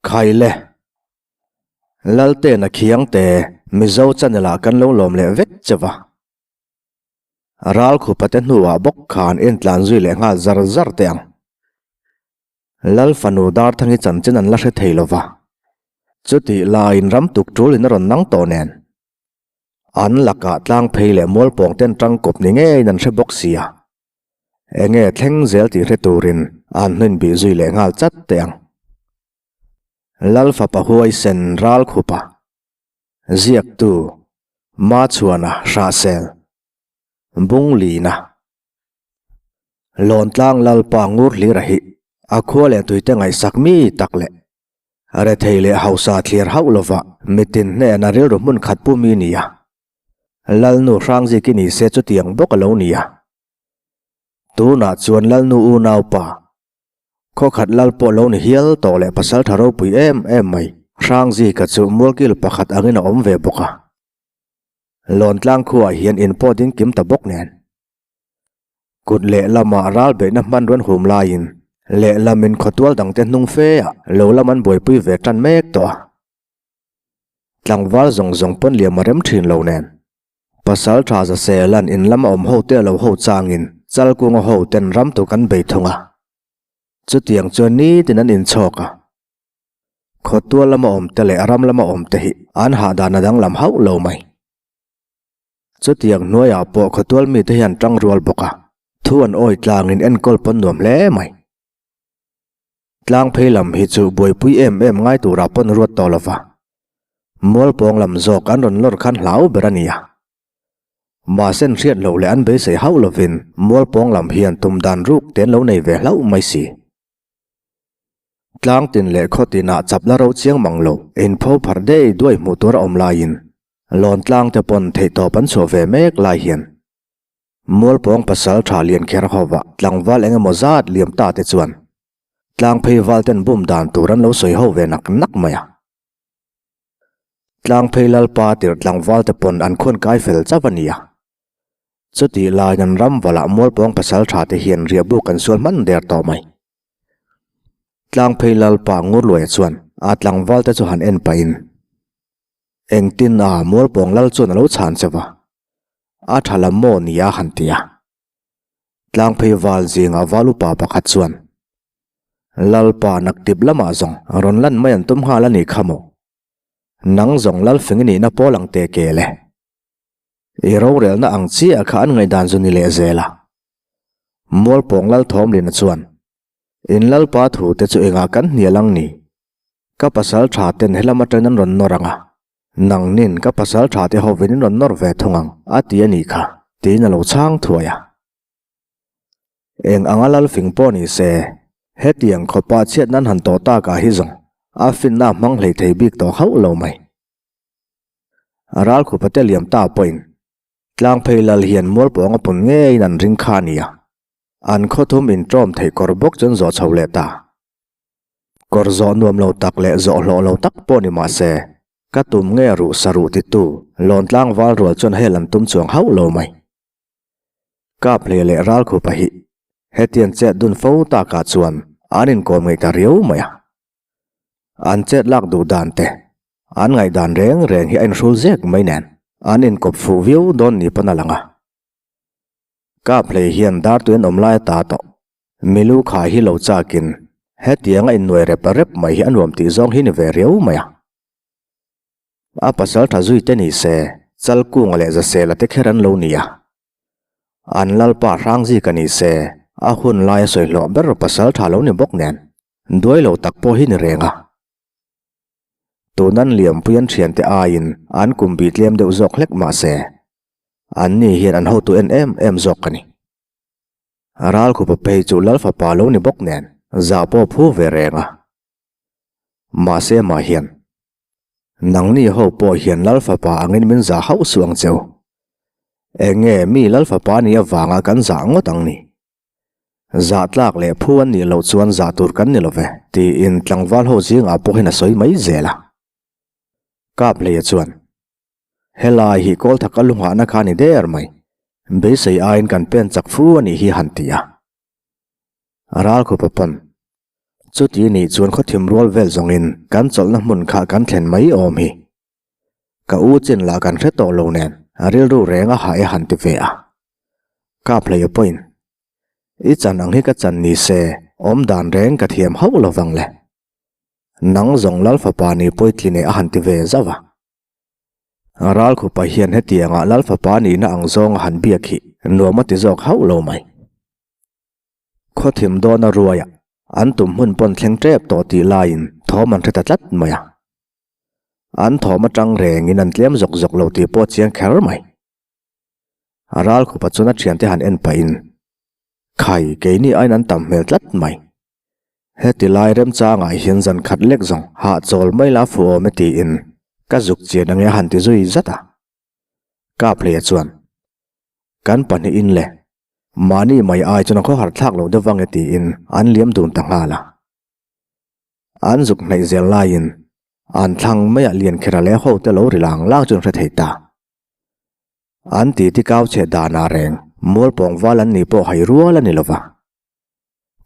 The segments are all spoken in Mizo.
Khaile. Laltena Khiangte Mizo channel ah kan lo lawm leh vek che va. Ral khupa te hnuah bawk khan intlan zui leh nghal zar zar teh ang. Lal fanu Darthangi chanchin an la hre thei lo va. Chutih laiin ram tuk tul in a rawn nang tawh nen. An lakah tlang phei leh mualpawng ten tangkawp ni ngeiin an hre bawk sia. Enge thleng zel tih hre turin an hnuin bih zui leh nghal chat teh ang. Lal fapa huaisen ral khupa ziaktu Machhuana Hrahsel Bunglina Lawntlang Lalpa Ngurhlira hi a khua leh tuite ngaihsak mi tak leh Rethei leh hausa thlir hauh lova mitin hnena rilru hmun khat pu mi nia. Lalnu Hrangziki ni se chutiang bawk a lo nia. Tunah chuan Lalnu unaupa, khawkhat lal pawh lo ni hial tawh leh pasaltha ropui em em mai Hrangzika chu mualkil pakhat angin a awm ve bawk a. Lawntlang khuaah hian in pawh ding kim ta bawk nen. Kut lehlamah ral beihna hmanruan hum laiin lehlamin khawtual dangte hnung fe ah lo lam an buaipui ve tan mek tawh a. Tlangval zawng zawng pawn liam a rem thin lo nen. Pasal tha za selan in lama awm ho te a lo ho changin Chalkunga ho ten ram tuk an bei thung a. Chutiang chuan nitin an inchhawk a. Khawtual lama awm te leh ram lama awm te hi an hahdan a danglam hauh lo mai. Chutiang hnuaiah pawh khawtual mite hian tang rual bawk a, thu an awi tlangin enkawl pawn nuam hle mai. Tlang phei lam hi chu buaipui em em ngai turah pawn ruat tawh lova, mualpawng lam zawk an rawn lawr khan hlau ber a ni a. Mahse an hriat loh leh an beisei hauh lovin mualpawng lam hian tum dan ruk te an lo nei ve hlauh mai si. Tlang tin leh khaw tinah chap la ro chiang mang lo, inpho pharh dei duai hmuh tur a awm laiin Lawntlang te pawn theihtawp an chhuah ve mek lai hian Mualpawng pasal tha lian kher hova tlangval eng emaw zat liam ta te chuan tlang phei val ten bum dan tur an lo sawi ho ve nak nak mai a. Tlang phei lalpa tirh tlangval te pawn an khawn kai fel chauh a ni a. Chutih laiin an ram valah Mualpawng pasal tha te hian riahbuk an sual hman der tawh mai. Tlang phei lalpa Ngurluaia chuan a tlangval te chu han en pahin Engtin a Mualpawng lal chuan a lo chhan che va, a tha lam maw ni a han ti a. Tlangphei val zingah val upa pakhat chuan, Lalpa naktip lamah zawng rawn lan mai an tum nghal a nih kha maw? Nang zawng lal fing i nihna pawl ang te ke le. I rorelna ang chiah kha an ngaihdan zu ni leh zel a. Mualpawng lal Thawmlina chuan, In lalpa thu te chu engah kan hnial ang ni? Ka pasal tha ten helam atangin an rawn nawr ang a, nangnin ka pasal tha te hovin in rawn nawr ve thung ang, a ti a nih kha, tiin a lo chhang thuai a. Eng anga lal fing pawh ni se, hetiang khawpa chhiat nan han tawh takah hi zawng a finna a hmang hlei thei bik tawh hauh lo mai. Ralkhupa te liam ta pawhin Tlangphei lal hian mualpawng a pun ngeiin an ring kha a ni a, an khawthum inṭawm theih kawr bawk chu an zawh chho leh ta. Kawr zawh nuam lo tak leh zawh hlawh lo tak pawh ni mah se, ka tum nge ruh sa ruh titu Lawntlang val rual chuan hel an tum chuang hauh lo mai. Kap hlei leh ral khupa hi hetiang chet dun fo takah chuan an inkawm ngaih ta riau mai a. An chet lak duh dan te, an ngaihdan reng reng hi a inhrul zek mai nen an inkawp fuh viau dawn ni pawn a lang a. Kap hlei hian dar tuian awm lai a ta tawh. Milu kha hi lo chakin hetianga innuai rep rep mai hi a nuam tih zawng hi ni ve riau mai a. A pasal tha zui te ni se, Chalkunga leh Zasela te kher an lo ni a. An lalpa Hrangzika ni se, a hun laia sawi hlawh ber pasal tha lo ni bawk nen, duai lo tak pawh hi ni reng a. Tun an liampui an thiante aiin an kum bi tlem deuh zawk hlek mah se, anni hian an hotu en em em zawk a ni. Ral khupa phei chu lal fapa lo ni bawk nen zah pawh phu ve reng a. Mahse mah hian, Nangni ho pawh hian lal fapa angin min zah hauh suh ang cheu. Eng nge mi lal fapa nih avanga kan zah ngawt ang ni? Zah tlak leh phu an nih loh chuan zah tur kan ni lo ve, tiin tlangval ho zingah pawhin a sawi mai zel a. Kaphleia chuan, Helai hi Kawlthaka lu nghahna kha a ni der mai. Beisei aiin kan pen chak fu a nih hi han ti a. Ralkhupa pawn. Chuti nih chuan khawthim rual vel zawngin kan chawlhna hmun kha kan thlen mai awm hi. Ka u chin lah kan hre tawh lo nen a rilru reng a hah e han ti ve a. Kap hlei a pawhin, I chan ang hi ka chan ni se, awm dan reng ka thiam hauh lo vang le. Nang zawng Lal fapa ni pawitline a han ti ve zauh a. Ralkhupa hian hetianga Lal fapa nihna ang zawnga han biak hi nuam a ti zawk hauh lo mai. Khawthim dawna ruaia an tum hmun pawn thleng tep tawh tih laiin thawm an hre ta tlat mai a. An thawm atang rengin an tlem zawk zawk lo tih pawh chiang kher mai. Ralkhupa chuan a thiante han en pahin, Khai, keini aiin an tam hmel tlat mai. Heti lai remchangah hian zan khat lek zawng hahchawl mai la fu awm e tiin ka zuk chian ange a han ti zui zat a. Kaphleia chuan, Kan pahnihin le, mahni mai ai chuan a khawhar thlak loh deuh vang e tiin an liam dun ta nghal a. An zuk hnaih zel laiin an thlang maiah Liankhera leh hote lo ri lang lang chu an hre thei ta. An titi kau chhe danah reng mualpawng val an ni pawh hai rual a ni lova.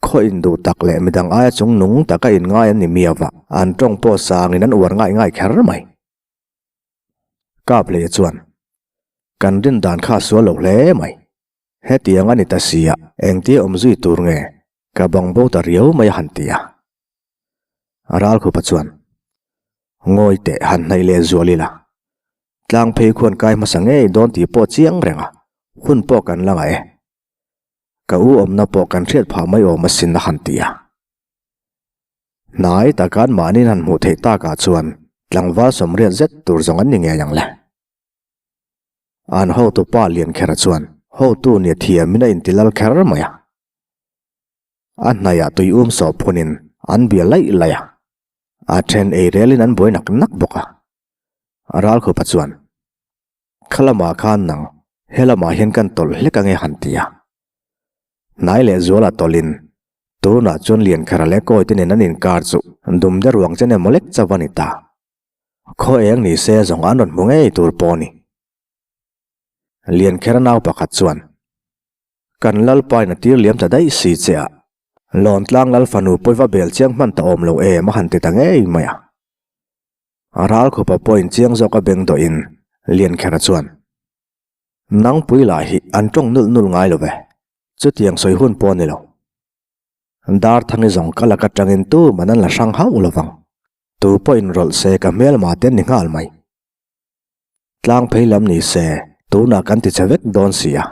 Khaw induh tak leh midang aia chung nung taka inngai an ni miau a, an tawng pawh sangin an uar ngai ngai kher mai. Kap leh chuan, Kan rin dan kha sual lo hle mai. Hetiang a ni ta sia, engtia awm zui tur nge? Ka bang bo ta riau mai a han ti a. Ralkhupa chuan, Ngawi teh han hnaih leh zual ila. Tlang phei khuan kai hmasa ngei dawn tih pawh chiang reng a, hun pawh kan la ngah e. Ka u awmna pawh kan hriat phah mai awm asin a han ti a. Hnai taka an mahniin han hmuh theih takah chuan tlangval sawmriat zet tur zawng an ni ngei ang le. An hotu pa Liankhera chuan hotu nia thiamin a inti lal kher mai a. A hnaiah tui um sawh phunin an bia laih laih a, a then ei relin an buai nak nak bawk a. Ralkhupa chuan, Kha lamah khan nang, he lamah hian kan tawlh hlek ange han ti a. Hnai leh zuala tawlhin tunah chuan Liankhera leh Kawite nen an inkar chu dum de ruang chen emaw lek chauh a ni ta. Khaw eng ni se zawng an rawn hmu ngei tur pawh a ni. Liankhera nau pakhat chuan, Kan Lalpain a tir liam ta daih si che a, Lawntlang Lal fanu pawiva bel chiang hman ta awm lo em a han ti ta ngei mai a. A ral khupa pawhin chiang zawk a beng dawhin Liankhera chuan, Nangpui lah hi an tawng nulh nulh ngai lo ve, chutiang sawi hun pawh a ni lo. Darthangi zawng ka lak atangin tu man an la hrang hauh lo vang, tu pawhin rawlh se ka hmelma te an ni nghal mai. Tlang phei lam ni se tunah kan ti che vek dawn si a,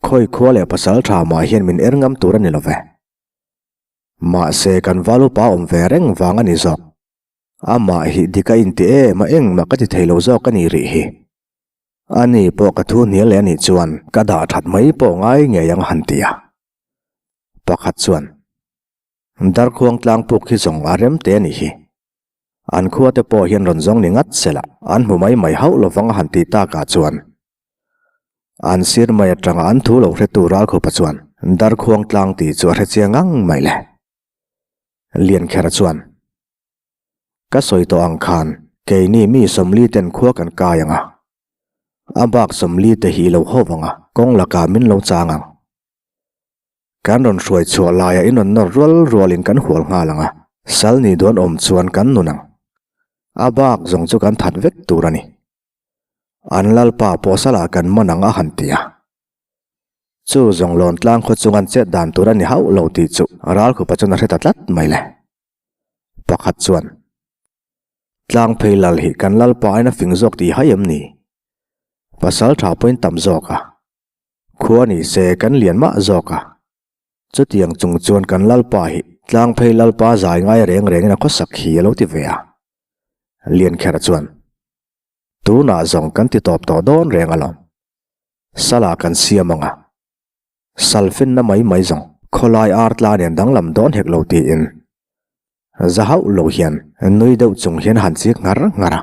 khawi khua leh pasal tha mah hian min er ngam tur a ni lo ve. Mahse kan valupa awm ve reng vang a ni zawk. Amah hi dik a inti em a engmah ka ti thei lo zawk a nih rih hi. Ani pawh ka thu hnial leh a nih chuan ka dah that mai pawh ngai ngei ang a han ti a. Pakhat chuan, Darkhuang tlang puk hi zawng a rem te a nih hi. An khua te pawh hian rawn zawng ni ngat sela an hmu mai mai hauh lovang a han tih takah chuan an sir mai atanga an thu lo hretu Ralkhupa chuan Darkhuang tlang tih chu a hre chiang ngang mai le. Liankhera chuan, Ka sawi tawh ang khan keini mi sawmli ten khua kan kai ang a, a bak sawmli te hi i lo haw vang a, kawng lakah min lo chang ang. Kan rawn hruai chhuah laiah in rawn nawr rual rualin kan hual nghal ang a, sal ni dawn awm chuan kan nun ang. A bak zawng chu kan that vek tur a ni. An lalpa pawh salah kan man ang a han ti a. Chu zawng lawn tlang khaw chung an chet dan tur a ni hauh lo tih chu Ralkhupa chuan a hre ta tlat mai le. Pakhat chuan, Tlang phei lal hi kan lalpa ain a fing zawk tih hai em ni? Pasal tha pawhin tam zawk a. Khua ni se kan lian mah zawk a. Chutiang chung chuan kan lalpa hi tlang phei lalpa zai ngai reng rengin a khawsak hi a lo ti ve a. Liankhera chuan, Tunah zawng kan ti tawp tawh dawn reng alawm. Salah kan siam ang a. Sal finna mai mai zawng khawlai ar tla nen danglam dawn hek lo tiin za hauh lo hian nui deuh chung hian han chik nghar nghar a.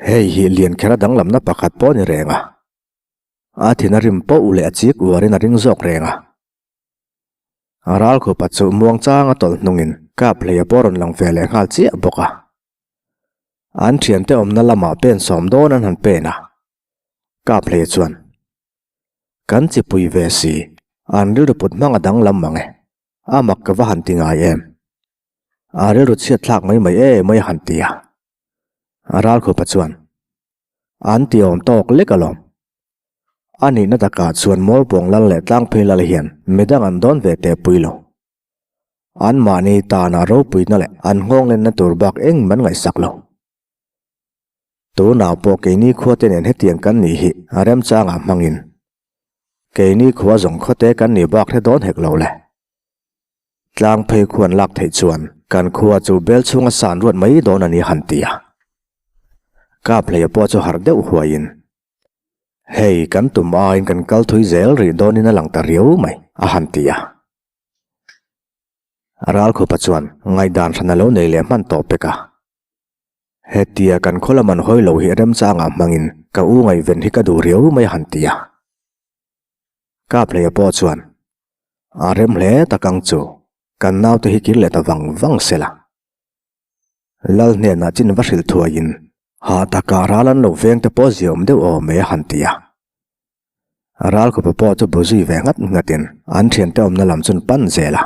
Hei hi Liankhera danglamna pakhat pawh a ni reng a. A thin a rim poh leh a chik uarin a ring zawk reng a. Ralkhupa chu muangchang a tawlh hnungin kap hleia pawh a rawn lang ve leh nghal chiah bawk a. An thiante awmna lamah pen sawm dawn an han pen a. Kap hleia chuan, Kan chipui ve si, an rilru put hmang a danglam mang e, a mak ka va han ti ngai em? A rilru chhiat thlak mai mai em mai a han ti a. Ralkhupa chuan, An ti awm tawk lek alawm. A nihna takah chuan Mawlpawng lal leh Tlangphei lal hian midang an dawn ve teh pui lo. Anmahni tana ropuina leh an nghawng lenna tur bak engmah an ngaihsak lo. Tunah pawh keini khuate nen hetiang kan nih hi a remchangah hmangin keini khua zawng khawte kan nih bak hre dawn hek lo le. Tlang phei khuan lak theih chuan kan khua chu bel chhunga san ruat mai dawn a ni han ti a. Kaphleia pawh chu harh deuh huaiin Hei kan tum aiin kan kal thui zel rih dawnin a lang ta riau mai a han ti a. Ralkhupa chuan ngaihdan hran a lo nei leh hman tawh pek a. Hetia kan khaw lam an hawi lo hi remchangah hmangin ka u ngaihven hi ka duh riau mai a han ti a. Kaphleia pawh chuan, A rem hle tak ang chu, kan naute hi kir leh ta vang vang se la. Lal hnenah chin va hrilh thuaiin hah takah ral an lo veng te pawh ziaawm deuh awm e a han ti a. Ralkhupa pawh chu bu zui ve nghat nghatin an thiante awmna lam chuan pan zel a.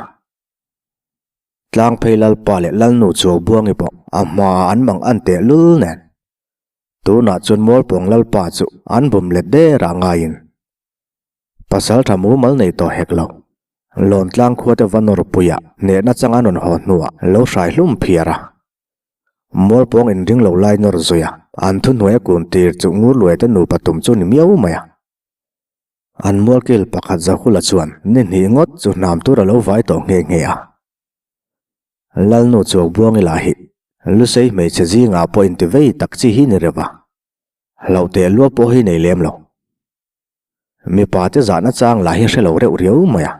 Tlangphei Lalpa leh Lalnu Chuaubuangi pawh a hmaah an mang an teh lul nen. Tunah chuan Mualpawng Lalpa chu an bum let der ah ngaiin pasal tha mumal nei tawh hek lo. Lawntlang khuate va nawrpuia hnehna chang an rawn haw hnuah lo hrai hlum phiar a. Mualpawng inring lo lai nawr zui a, an thuhnuai a kun tir chu Ngurluai te nupa tum chu ni miau mai a. An mualkil pakhat Zahula chuan ni hnih ngawt chu hnam tur a lo vai tawh nghe nghe a. Lalnu Chuaubuangi lah hi Lusei hmeichhe zingah pawh inti vei tak chi hi ni reuh a, hlauh teh lua pawh hi nei lem lo. Mipa te zahna chang lah hi hre lo reuh riau mai a.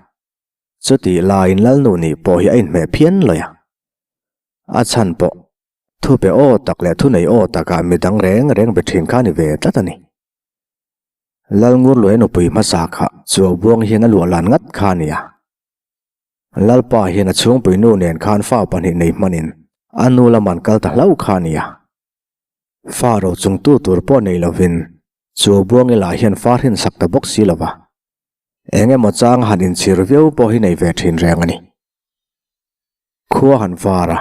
Chutih laiin Lalnu nih pawh hi a inhmeh phian lawi a. A chhan pawh, thupe aw tak leh thunei aw takah midang reng reng be thin kha ni ve tlat a ni. Lalngurluai nupui hmasa kha Chuaubuang hian a luahlan ngat kha a ni a. Lalpa hian a chhungpui nu nen khan fa pahnih nei hmanin a nu laman kal ta hlauh kha a ni a. Fa ro chungtu tur pawh nei lovin Chuaubuangi lah hian fa hrinsak ta bawk si lova. Eng emaw chang han inchhir viau pawh hi nei ve thin reng a ni. Khua han var a,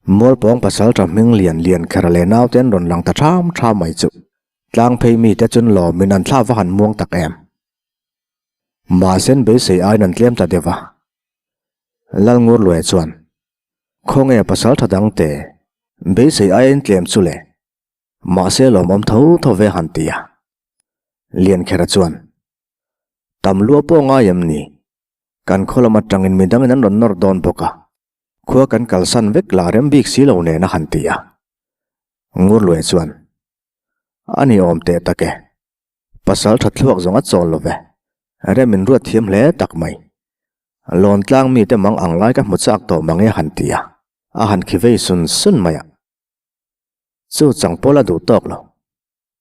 Mualpawng pasalṭha hming lian lian kher leh naute an rawn lang ta ṭham ṭham mai chu tlang phei mite chun lawmin an thla va han muang tak em. Mahse an beisei aiin an tlem ta deuh a. Lalngurluaia chuan, Khawnge pasalṭha dangte, beisei aiin tlem chu le? Mahse lawmawm tho tho ve han ti a. Liankhera chuan, Tam lua pawh ngai em ni? Kan khaw lam atangin midangin an rawn nawr dawn bawk a, khua kan kalsan vek lah rem bik si lo nen a han ti a. Ngurluai chuan, A ni awm teh tak e, pasal tha thluak zawng a chawl lo ve, rem in ruat thiam hle tak mai. Lawntlang mite mang ang lai ka hmu chak tawh mang e a han ti a, a han khi vei sun sun mai a. Chu chang pawl a duh tawk lo.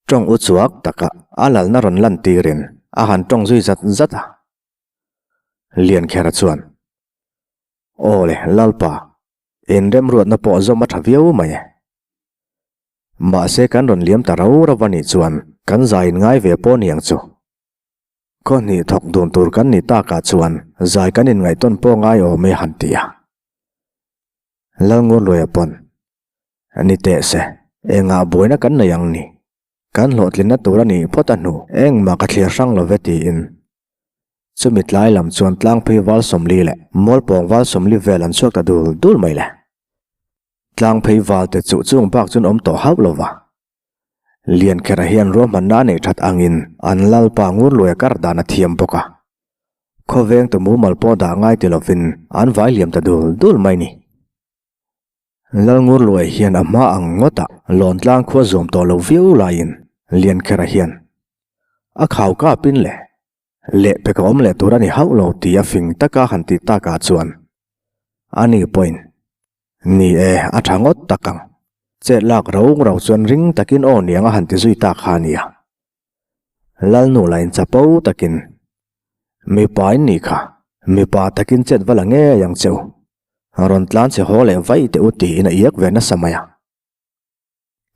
Tawng u chuak taka a lalna rawn lan tirin a han tawng zui zat zat a. Liankhera chuan, Aw le, Lalpa, inremruatna pawh zawm a tha viau mai e. Mahse kan rawn liam ta rau rau a nih chuan kan zai in ngai ve pawh niang chu. Khaw hnih thawk dun tur kan nih takah chuan zai kan inngaihtawn pawh ngai awm e han ti a. Lalngurluaia pawn, Ni teh se, engah buaina kan nei ang ni? Kan hlawhtlinna tur a nih phawt a hnu, engmah ka thlir hrang lo ve tiin. Chumi tlai lam chuan Tlangphei val sawmli leh Mualpawng val sawmli vel an chhuak ta dul dul mai le. Tlangphei val te chu chung bak chuan awm tawh hauh lo va. Liankhera hian ruahmanna a neih that angin an lalpa Ngurluaia kar dan a thiam bawk a. Khawveng tu mumal pawh dah ngai ti lovin an vai liam ta dul dul mai ni. Lalngurluai hian a hma ang ngawtah Lawntlang khua zuam tawh lo viau laiin Liankhera hian a khau kapin le leh pek a awm leh tur a ni hauh lo tih a fing taka han tih takah chuan ani pawhin ni e a tha ngawt tak ang chet lak rau rau chuan ring takin aw niang a han ti zui tak kha a nia. Lalnu la in chapo takin mipa in nih kha mipa takin chet va la ngei ang che u. Rawn tlan chhe haw leh vaih teh u tiin a iak ve nasa mai a.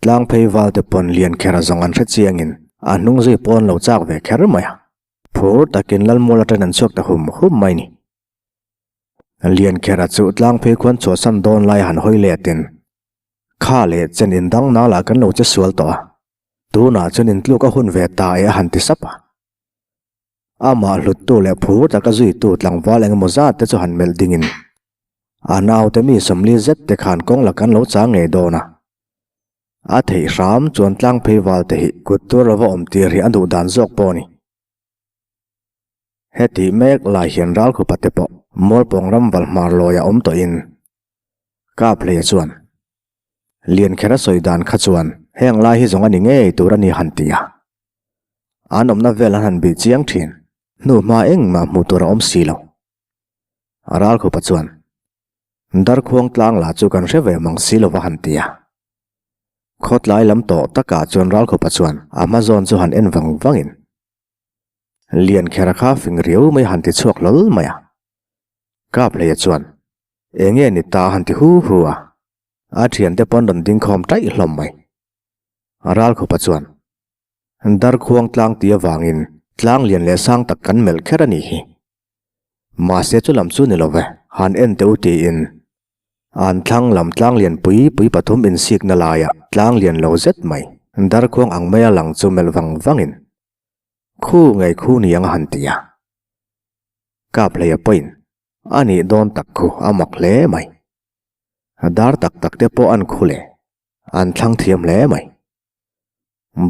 Tlang phei val te pawn lian kher a zawng an hre chiangin a hnung zui pawn lo chak ve kher mai a. Phur takin Lalmual atangin an chhuak ta hum hum mai ni. Liankhera chu tlang phei khuan chhuahsan dawn lai han hawi letin, Kha leh chen indang nal ah kan lo che sual tawh a, tunah chuan intluk a hun ve ta e a han ti sap a. Amah hluttu leh phur taka zuitu tlangval engemaw zat te chu han melh dingin, A naute mi sawmli zet te khan kawng la kan lo chang ngei dawn a. A theih hram chuan tlang phei val te hi kut tur lova awm tir hi a duh dan zawk pawh a ni. Heti mek lai hian ralkhupa te pawh Mualpawng ram valhmar lawi a awm tawhin Kaphleia chuan Liankhera sawi dan kha chuan heng lai hi zawng a ni ngei tur a ni han ti a. An awmna vel an han bih chiang thin, hnuhma engmah hmuh tur a awm si lo. Ralkhupa chuan Darkhuang tlang lah chu kan hre ve mang si lova han ti a. Khawtlai lam tawh takah chuan Ralkhupa chuan a hma zawn chu han en vang vangin Liankhera kha fing riau mai han ti chhuak hlawl mai a. Kaphleia chuan Eng nge ni ta han ti hu hu a, a thiante pawn rawn ding khawm taih hlawm mai. Ralkhupa chuan Darkhuang tlang ti avangin tlang lian leh sang tak kan melh kher a nih hi. Mahse chu lam chu ni lo ve, han en teh u tiin an thlang lam tlang lian pui pui pathum insikna laiah tlang lian lo zet mai darkhuang ang maia lang chu melh vang vangin khu ngei khu ni ang a han ti a. Kaphleia pawhin a nih dawn tak khu a mak hle mai. Dar tak tak te pawh an khu le, an thlang thiam hle mai.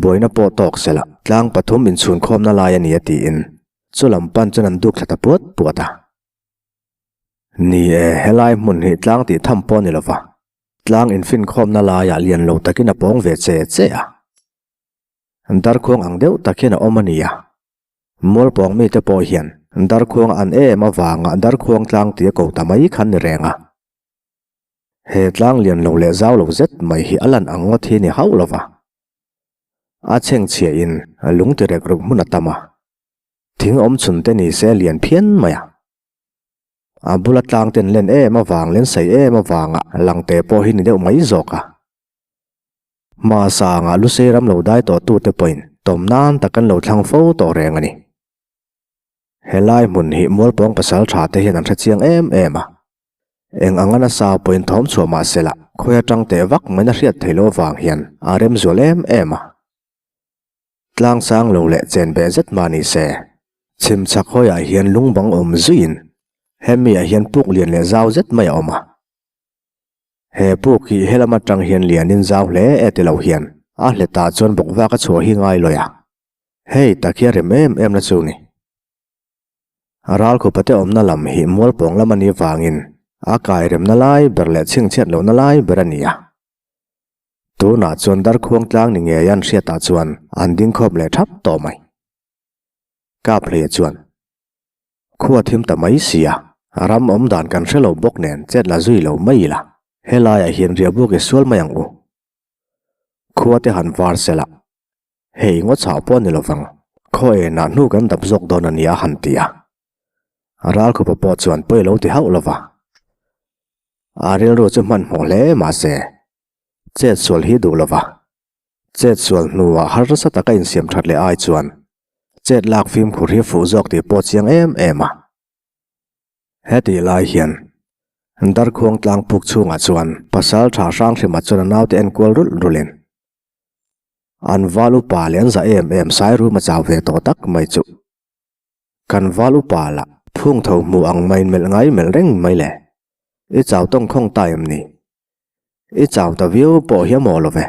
Buaina pawh tawk se la, tlang pathum inchhunkhawmna lai a ni a tiin chu lam pan chuan an duk thla ta puat puat a. Ni e, helai hmun hi tlang tih tham pawh a ni lova, tlang infinkhawmna laiah lian lo takin a pawng ve che che a. Darkhuang ang deuh tak hian a awm a ni a. Mualpawng mite pawh hian darkhuang an em avanga darkhuang tlang tia ko ta mai khan ni reng a. He tlang lian lo leh zau lo zet mai hi a lan ang ngawt hi ni hauh lo va. A chhengchhia in lung ti rek ruk hmun a tam a. Thing awm chhun te ni se lian phian mai a. A bula tlang ten len em avang len sei em avanga lang te pawh hi ni deuh mai zawk a. Hma sangah Lusei ram lo dai tawh tute pawhin tawm nan tak an lo thlang fo tawh reng a ni. Helai hmun hi Mualpawng pasal tha te hian an hre chiang em em a. Eng anga nasa pawhin thawm chhuah mah se la, khawi atang teh vak mai na hriat theih loh avang hian a rem zual em em a. Tlang sang lo leh chen beh zet mah ni se, chhim chhak hawiah hian lung bang awm zuiin hemi ah hian puk lian leh zau zet mai a awm a. He puk hi helam atang hian lianin zau hle e ti lo hian a hletah chuan bawk vak a chhuah hi ngai lawi a. Hei tak hi a rem em em na chu ni. Ralkhupate awmna lam hi Mualpawng lam a nih vangin a kai remna lai ber leh chhingchhiat lohna lai ber a ni a. Tunah chuan Darkhuang tlang ni ngei an hriatah chuan an ding khawp leh thap tawh mai. Kaphleia chuan Khua thim ta mai si a, ram awm dan kan hre lo bawk nen chet la zui lo mai ila, helaiah hian riahbuk i sual mai ang u. Khua te han var sel a, hei ngaw chhah pawh a ni lovang, khaw enah hnu kan dap zawk dawn a nia a han ti a. Ralkhupa pawh chuan pawi lo ti hauh lova. A rilru chu hmanhmawh hle mahse, chet sual hi duh lova. Chet sual hnuah harsa taka insiam that leh ai chuan chet lak fimkhur hi fuh zawk tih pawh chiang em em a. Hetih lai hian Darkhuang tlang puk chhungah chuan pasal tha hrang hrima chuan a naute enkual rulh rulhin an val upa leh an za em em Sairuma chau ve tawh tak mai chu kan val upa lah phung tho hmu ang mai melh ngai melh reng mai le. I chau tawng khawng ta em ni? I chau ta viau pawh hi a maw lo ve.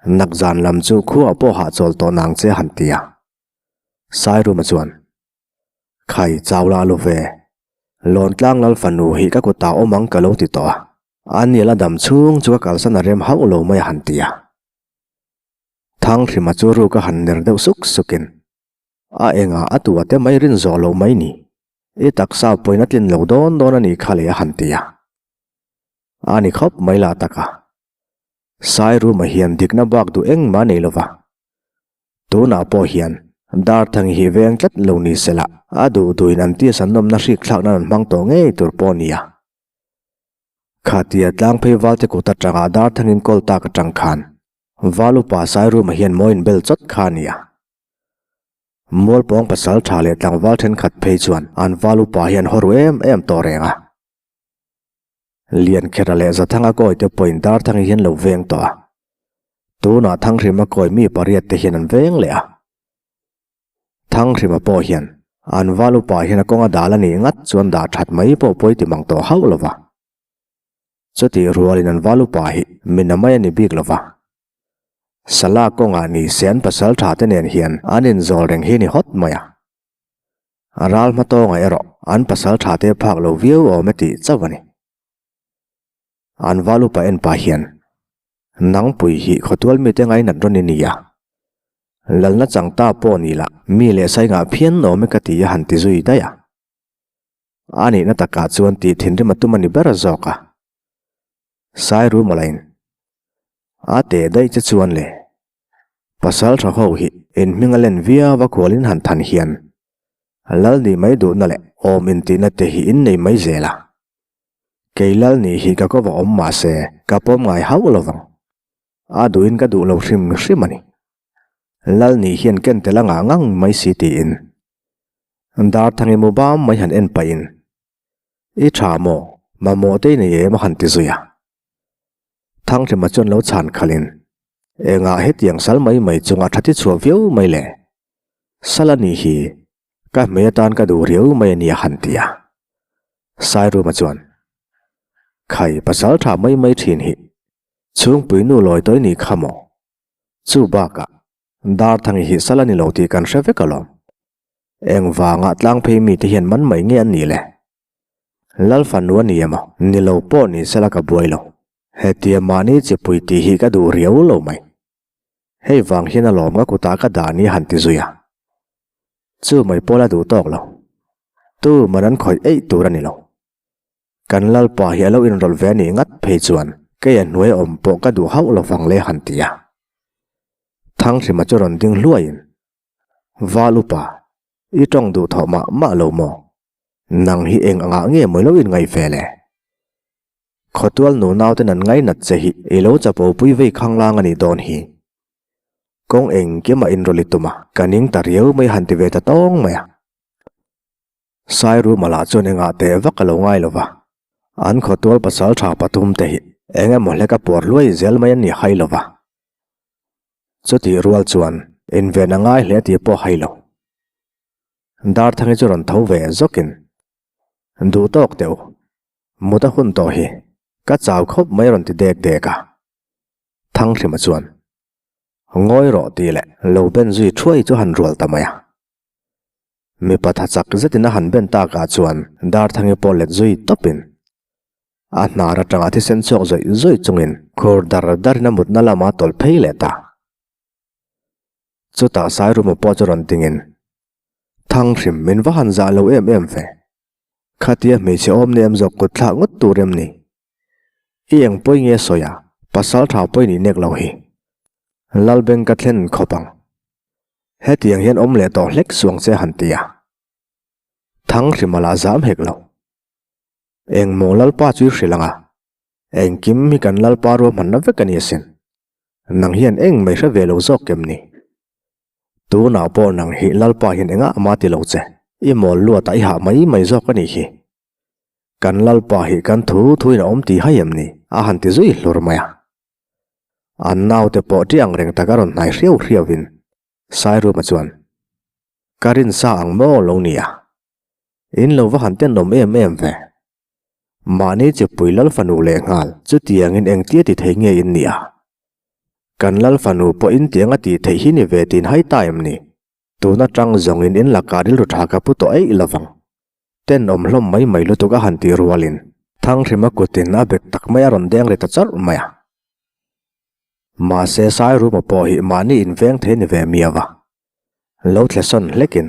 Nak zan lam chu khuaah pawh hahchawl tawh nang che han ti a. Sairuma chuan, Khai, chau la lo ve. Lawntlang lal fanu hi ka kutah awm ang ka lo ti tawh a. A nil a dam chhung chu ka kalsan a rem hauh lo mai a han ti a. Thanghrima chu ruk a han ner deuh suk sukin, A engah a tua te mai rin zawh loh mai ni. I taksa pawhin a tlin lo dawn dawn a nih kha le a han ti a. A ni khawp mai lah tak a. Sairuma hian dikna bak duh engmah nei lova. Tunah pawh hian Darthang hi veng tlat lo ni sela a duh duhin an tisa nawmna hrik thlak nan an hmang tawh ngei tur pawh a ni a. Khatia tlangphei valte kut atanga Darthangin kawl tak atang khan Valupa Sairuma hian mawi inbel chawt kha a ni a. Mualpawng pasal tha leh tlangval thenkhat phei chuan an Valupa hi an haw ru em em tawh reng a. Liankhera leh Zathanga kawi te pawhin Darthangi hian lo veng tawh a. Tunah Thanghrima kawi mi pariat te hian an veng leh a. Thanghrima pawh hian an val upa hian a kawnga dal a nih ngat chuan dah that mai pawh pawi ti mang tawh hauh lo va. Chutih rualin an val upa hi mi na mai a ni bik lo va. Sala kawngah ni se an pasal tha te nen hian an inzawl reng hi ni hawt mai a. A ral hma tawngah erawh an pasal tha te phak lo viau awm e tih chauh a ni. An val upa en pah hian, Nangpui hi khawtual mite ngainat rawn i ni a. Lalna chang ta pawh ni lah mi leh sai ngah phian awm e ka ti a han ti zui daih a. A nihna takah chuan tih thinrim a tum a ni ber zawk a. Sairu mawlain a teh daih che chuan le pasal tha ho hi in hming a len viau a kualin han than hian lal nih mai duhna leh awm intihna te hi in nei mai zel a. Kei lal nih hi ka kawva awm mah se ka pawm ngai hauh lo vang. A duhin ka duh lo hrim hrim a ni. Lal nih hian ken tel a ngah ngang mai si tiin Darthangi mu bam mai han en pahin I tha maw? Mamawh te i nei em a han ti zui a. Thanghrima chuan lo chhan khalhin, Engah hetiang sal mai mai chunga tha ti chhuah viau mai le? Sal a nih hi, ka hmei atan ka duh riau mai a ni a han ti a. Sairuma chuan, Khai pasal tha mai mai thin hi, chhungpui nu lawi tawi nih kha maw? Chu bakah, Darthangi hi sal a ni lo tih kan hre vek alawm. Engvanga tlang phei mite hian man mai nge an nih le? Lal fanu a ni emaw? Ni lo pawh ni sela ka buai lo. Hetia mahni chipui tih hi ka duh riau lo mai. Hei vang hian alawm ka kutah ka dah ni han ti zui a. Chu mai pawh la duh tawk lo. Tu man an khawih eih tur a ni lo. Kan Lalpa hi a lo inrawlh ve a nih ngat phei chuan kei a hnuai awm pawh ka duh hauh lo vang le han ti a. Thanghrima chu rawn ding hluaiin, Val upa, i tawng duh thawh mah mah lo maw? Nang hi eng angah nge mawi lo inngaih ve le? Khawtual nu nauten an ngainat che hi i lo chapo pui vei khanglang a nih dawn hi. Kawng engkim a inrawlh i tum a, ka ning ta riau mai han ti ve ta tawng mai a. Sairuma lah chuan engah teh vak a lo ngai lo va, an khawtual pasal tha pathum te hi eng emaw hlek a puar hluai zel mai an ni hai lo va. Chutih rual chuan inven a ngai hle tih pawh hai lo. Darthangi chu rawn tho ve zawkin, Duh tawk teh u, mut a hun tawh hi, ka chau khawp mai rawn ti dek dek a. Thanghrima chuan, Ngawi rawh tih leh lo ben zui thuai chu han rual ta mai a. Mipa tha chak zetin a han ben takah chuan Darthangi pawh let zui tawpin a hnar atanga thisen chhuak zawih zawih chungin khur dar darin a mutna lama tawlh phei leh ta. Chutah Sairuma pawh chu rawn dingin, Thanghrim, min va han zah lo em em ve. Khatia hmeichhe awm nem zawk kut thlak ngawt tur em ni? I eng pawi nge sawi a, pasal tha pawi nih nek lo hi. Lalbeng ka thlen khawp ang. Hetiang hian awm leh tawh hlek suang che han ti a. Thanghrima lah zam hek lo. Engmaw Lalpa chu i hrilh ang a, engkim hi kan Lalpa ruahmanna vek a ni asin. Nang hian eng mai hre ve lo zawk kem ni? Tunah pawh nang hi Lalpa hian engah mah ti lo che, i mawl luatah i hah mai mai zawk a nih hi. Kan Lalpa hi kan thu thuin a awm tih hai em ni? A han ti zui hlur mai a. An naute pawh ṭi ang reng tak a rawn hnai hriau hriauin Sairuma chuan, Ka rinsa ang maw lo nia? In lo va han tenawm em em ve. Mahni chipui Lal fanu lehnghal chutiangin engtia ti thei nge in nia? Kan Lal fanu pawh in tiang a tih theih hi ni ve tin hai ta em ni? Tun aṭang zawngin in lakah rilru ṭha ka pu tawh eih lovang. Tenawm hlawm mai mai lutuk a han tih rualin Thanghrima kutin a bek tak mai a rawn deng ri ta chawrh mai a. Mahse Sairuma pawh hi mahni inveng thei ni ve miau a. Lo thlesawn hlekin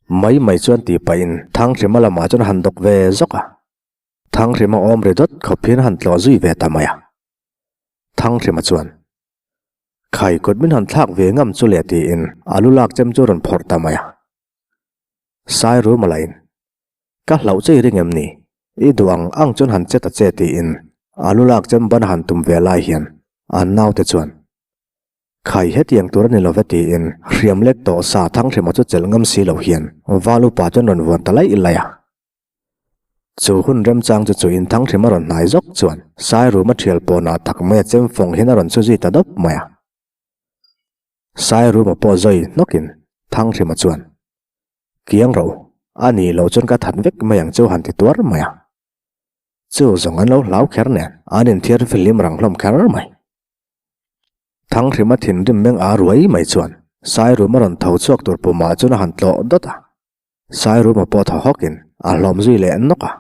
mai mai chuan tih pahin Thanghrima lamah chuan a han dawk ve zawk a. Thanghrima awm ri dawt khawp hian a han tlawh zui ve ta mai a. Thanghrima chuan Khai kut min han thlak ve ngam chu le tiin a lu lak chem chu a rawn phawrh ta mai a. Sairuma lahin Ka hlauh che i ring em ni? I duh ang ang chuan han che ta che tiin a lu lak chem ban a han tum ve lai hian an naute chuan Khai hetiang tur a ni love tiin hriam lek tawh sa Thanghrima chu chelh ngam si lo hian Val upa chuan rawn vuan ta laih laih a. Chu hun remchang chu chu inthang hrim a rawn hnai zawk chuan Sairuma thial pawnah tak mai a chem fawng hian a rawn chu zui ta dawp mai a. Sairuma pawh zawi hnawkin Thanghrima chuan, Kiang ro, a nih loh chuan ka that vek mai ang chu han ti tuar mai a. Chu zawng an lo hlau kher nen an inthiar fihlim rang hlawm kher mai. Thanghrima thinrim meng a ruai mai chuan Sairuma rawn tho chhuak tur pumah chuan a han tlawh dawt a. Sairuma pawh thaw hawkin a hlawm zui leh nawk a,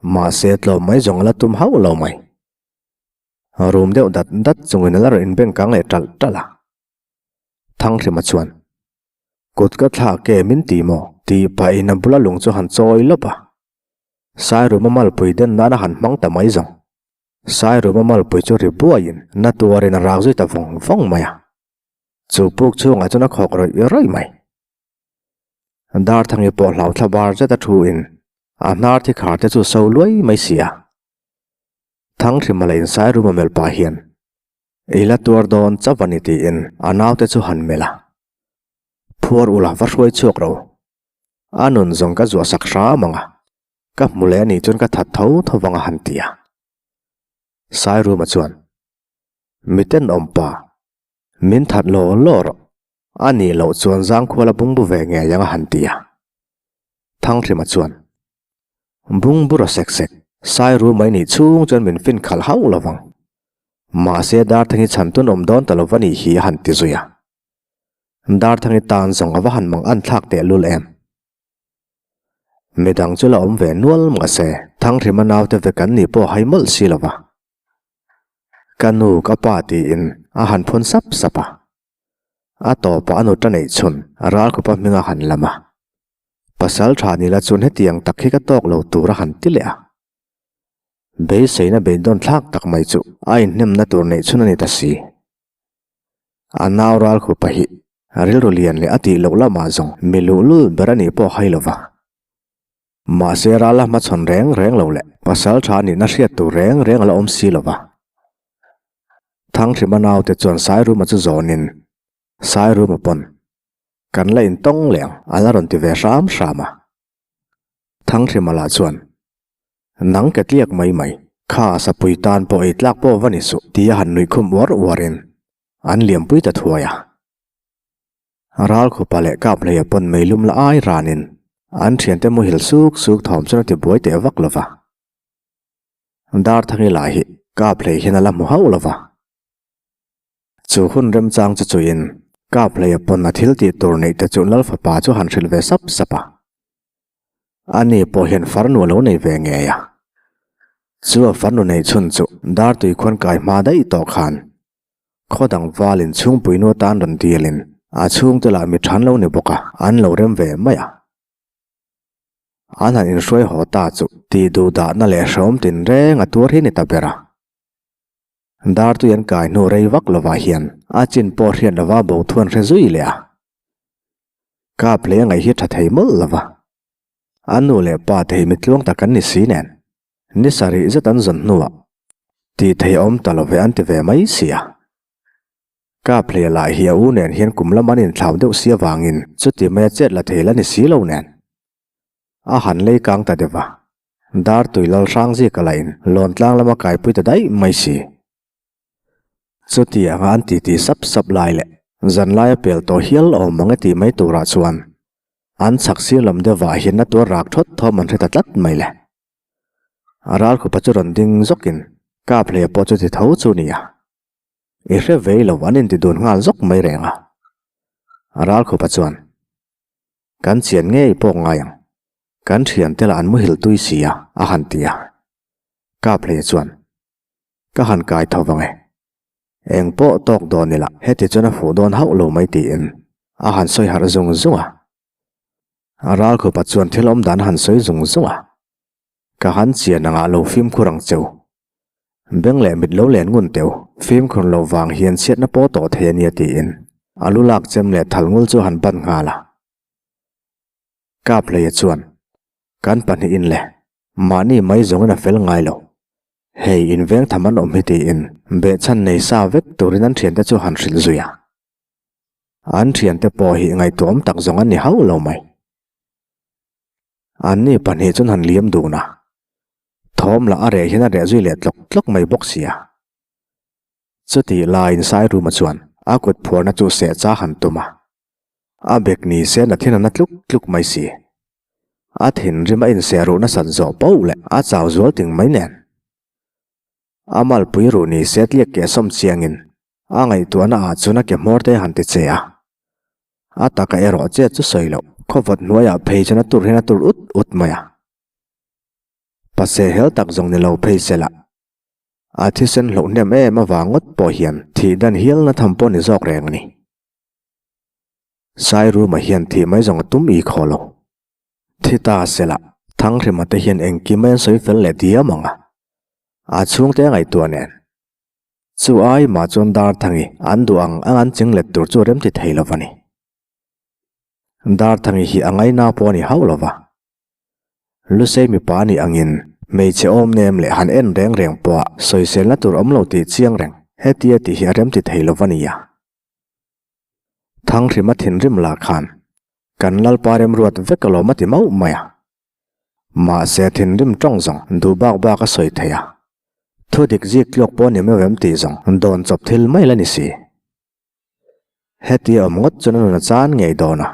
mahse tlawm mai zawng a la tum hauh lo mai. Rum deuh dat dat chungin a la rawn inbeng kang leh ṭalh ṭalh a. Thanghrima chuan, Kut ka thlak e min ti maw? tih pahin a bula lung chu han chawi lawp a. Sairuma malpui den nan a han hmang ta mai zawng. Sairuma malpui chu ri buaiin na tuarin a rak zui ta vawng vawng mai a. Chu puk chhungah chuan a khawk rawih rawih mai. Darthangi pawh hlau thla bar zet a thu in a hnar thi khar te chu so luai mai si a. Thanghrima leh insai rum a melh pah hian I la tuar dawn chauh a ni tiin a naute chu han melh a. Phuar ula va hruai chhuak ro. A nun zawng ka zuah sak hram ang a, ka hmu leh a nih chuan ka that tho tho vang a han ti a. Sairuma chuan, Miten awmpa, min that law law rawh. A nih loh chuan zangkhual a bungbu ve ngei ang a han ti a. Thanghrima chuan, Bungbu raw sek sek, Sairu mai nih chhung chuan min fin khalh hauh lo vang. Mahse Darthangi chhan tun awm dawn ta lo va nih hi a han ti zui a. Darthangi tan zawng a va han mang an thlak teh lul em. Midang chu la awm ve nual mahse Thanghrima naute vek an nih pawh hai mawlh si lo va. Ka nu ka pa tiin a han phun sap sap a. A tawpah a nuta neih chhun Ralkhupa hming a han lam a. Pasal tha ni la chuan hetiang tak hi ka tawk lo tur a han ti leh a. Beiseina beidawn thlak tak mai chu a inhnemna tur neih chhun a ni ta si. A nau Ralkhupa hi rilru lian leh a tih loh lamah zawng mi luhlul ber a nih pawh hai lo va. Mahse ral a hmachhawn reng reng lo leh pasal tha nihna hriat tur reng reng a la awm si lo va. Thanghrima naute chuan Sairuma chu zawnin, Sairuma pawn, kan la intawng leh ang a la rawn ti ve hram hram a. Thanghrima lah chuan, Nang ke tliak mai mai, kha sapui tan pawh ei tlak pawh va ni suh tia han nuih khum uar uarin an liampui ta thuai a. Ralkhupa leh Kaphleia pawn meilum la ai ranin an thiante muhil suk suk thawm chuan a ti buai teh vak lo va. Darthangi lah hi Kaphlei hian a la hmu hauh lo va. Chu hun remchang chu chuiin Kaphleia pawn a thil tih tur neih te chu Lalfapa chu han hrilh ve sap sap a. Ani pawh hian farnu a lo nei ve ngei a. Chu a farnu neih chhun chu Dartui khuan kai hma daih tawh khan Khaw dang valin chhungpui nu atan rawn dilin a chhungte lah mi than lo ni bawk a, an lo rem ve mai a. An han inhruai haw ta chu tih duh dahna leh hrehawm tinreng a tuar hi ni ta ber a. Dartui an kai hnu rei vak lovah hian a chin pawh hriat lova bo thu an hre zui leh a. Kap leh a ngaih hi tha thei mawlh lova. A nu leh pa te hi mitluang tak an ni si nen. Ni sarih zet an zawn hnuah tih thei a awm ta lo ve an ti ve mai si a. Kaphleia lah hi a u nen hian kum lam an inthlau deuh si avangin chuti maia chet la thei la ni si lo nen. A han lei kang ta deuh a, dar tui lal hrang zika lahin lawn tlang lama kaipui ta daih mai si. Chuti anga an titi sap sap lai leh zan laia pel tawh hial awm ang e tih mai turah chuan an chhak sir lam deuhah hian a tuar rak thawt thawm an hre ta tlat mai le. A ralkhupa chu rawn ding zawkin Kaphleia pawh chu ti tho chu nia. I hre vei lo an inti dun nghal zawk mai reng a. A ralkhupa chuan, Kan chian ngei pawk ngai ang. Kan thiante lah an muhil tui si a, a han ti a. Kaphleia chuan, Ka han kai tho vang e. Eng pawh tawk dawn ila heti chuan a fuh dawn hauh lo mai tiin a han sawi harh zung zung a. A ralkhupa chuan thil awm dan han sawi zung zung a, Ka han chian angah lo fimkhur ang cheu. Beng leh mit lo len ngun teu, fimkhur lo vang hian chhiatna pawh tawh thei a nia tiin a lu lak chem leh thal ngul chu han ban nghal a. Kaphleia chuan, Kan pahnihin le, mahni mai zawngin a fel ngai lo. Hei inveng tham an awm hi tiin behchhan nei sa vek turin an thiante chu han hrilh zui a. An thiante pawh hi ngaihtuahawm tak zawng an ni hauh lo mai. Anni pahnih chuan han liam dun a. Thawm lah a reh hian a reh zui leh tlawk tlawk mai bawk sia. Chutih laiin Sairuma chuan a kut phuarna chu seh cha han tum a. A bek ni se na thin a na tluk tluk mai si. A thinrim a inseh ruh nasat zawh poh leh a chau zual ting mai nen. A malpui ruh ni se tliak keh sawm chiangin a ngaihtuahna ah chuan a ke hmawr te han ti che a. A taka erawh chet chu sawi loh khawvawt hnuaiah phei chuan a tur hian a tur ut ut mai a. Pase hel tak zawng ni lo phei se lah. A thisen hloh hnem em avang ngawt pawh hian thih dan hialna tham pawh ni zawk reng a ni. Sairuma hian thih mai zawng a tum i khaw lo. Thi ta se lah, Thanghrima te hian engkim mai an sawi fel leh diam ang a. A chhungte a ngaihtuah nen. Chu ai mah chuan Darthangi an duh ang ang an ching let tur chu a remti thei lo va ni. Darthangi hi a ngaina pawh a ni hauh lo va. Lusei mipa nih angin hmeichhe awm nem leh han en reng reng pawha sawiselna tur awm lo tih chiang reng hetia tih hi a remti thei lo va nia. Thanghrima thinrim lah khan kan Lalpa remruat vek alawm a ti mauh mai a. Mahse thinrim tawng zawng duh bak bak a sawi thei a. Thu dik zik tlawk pawh ni meuh em tih zawng dawn chawp thil mai la ni si. Heti awm ngawt chuan a nun a chan ngei dawn a.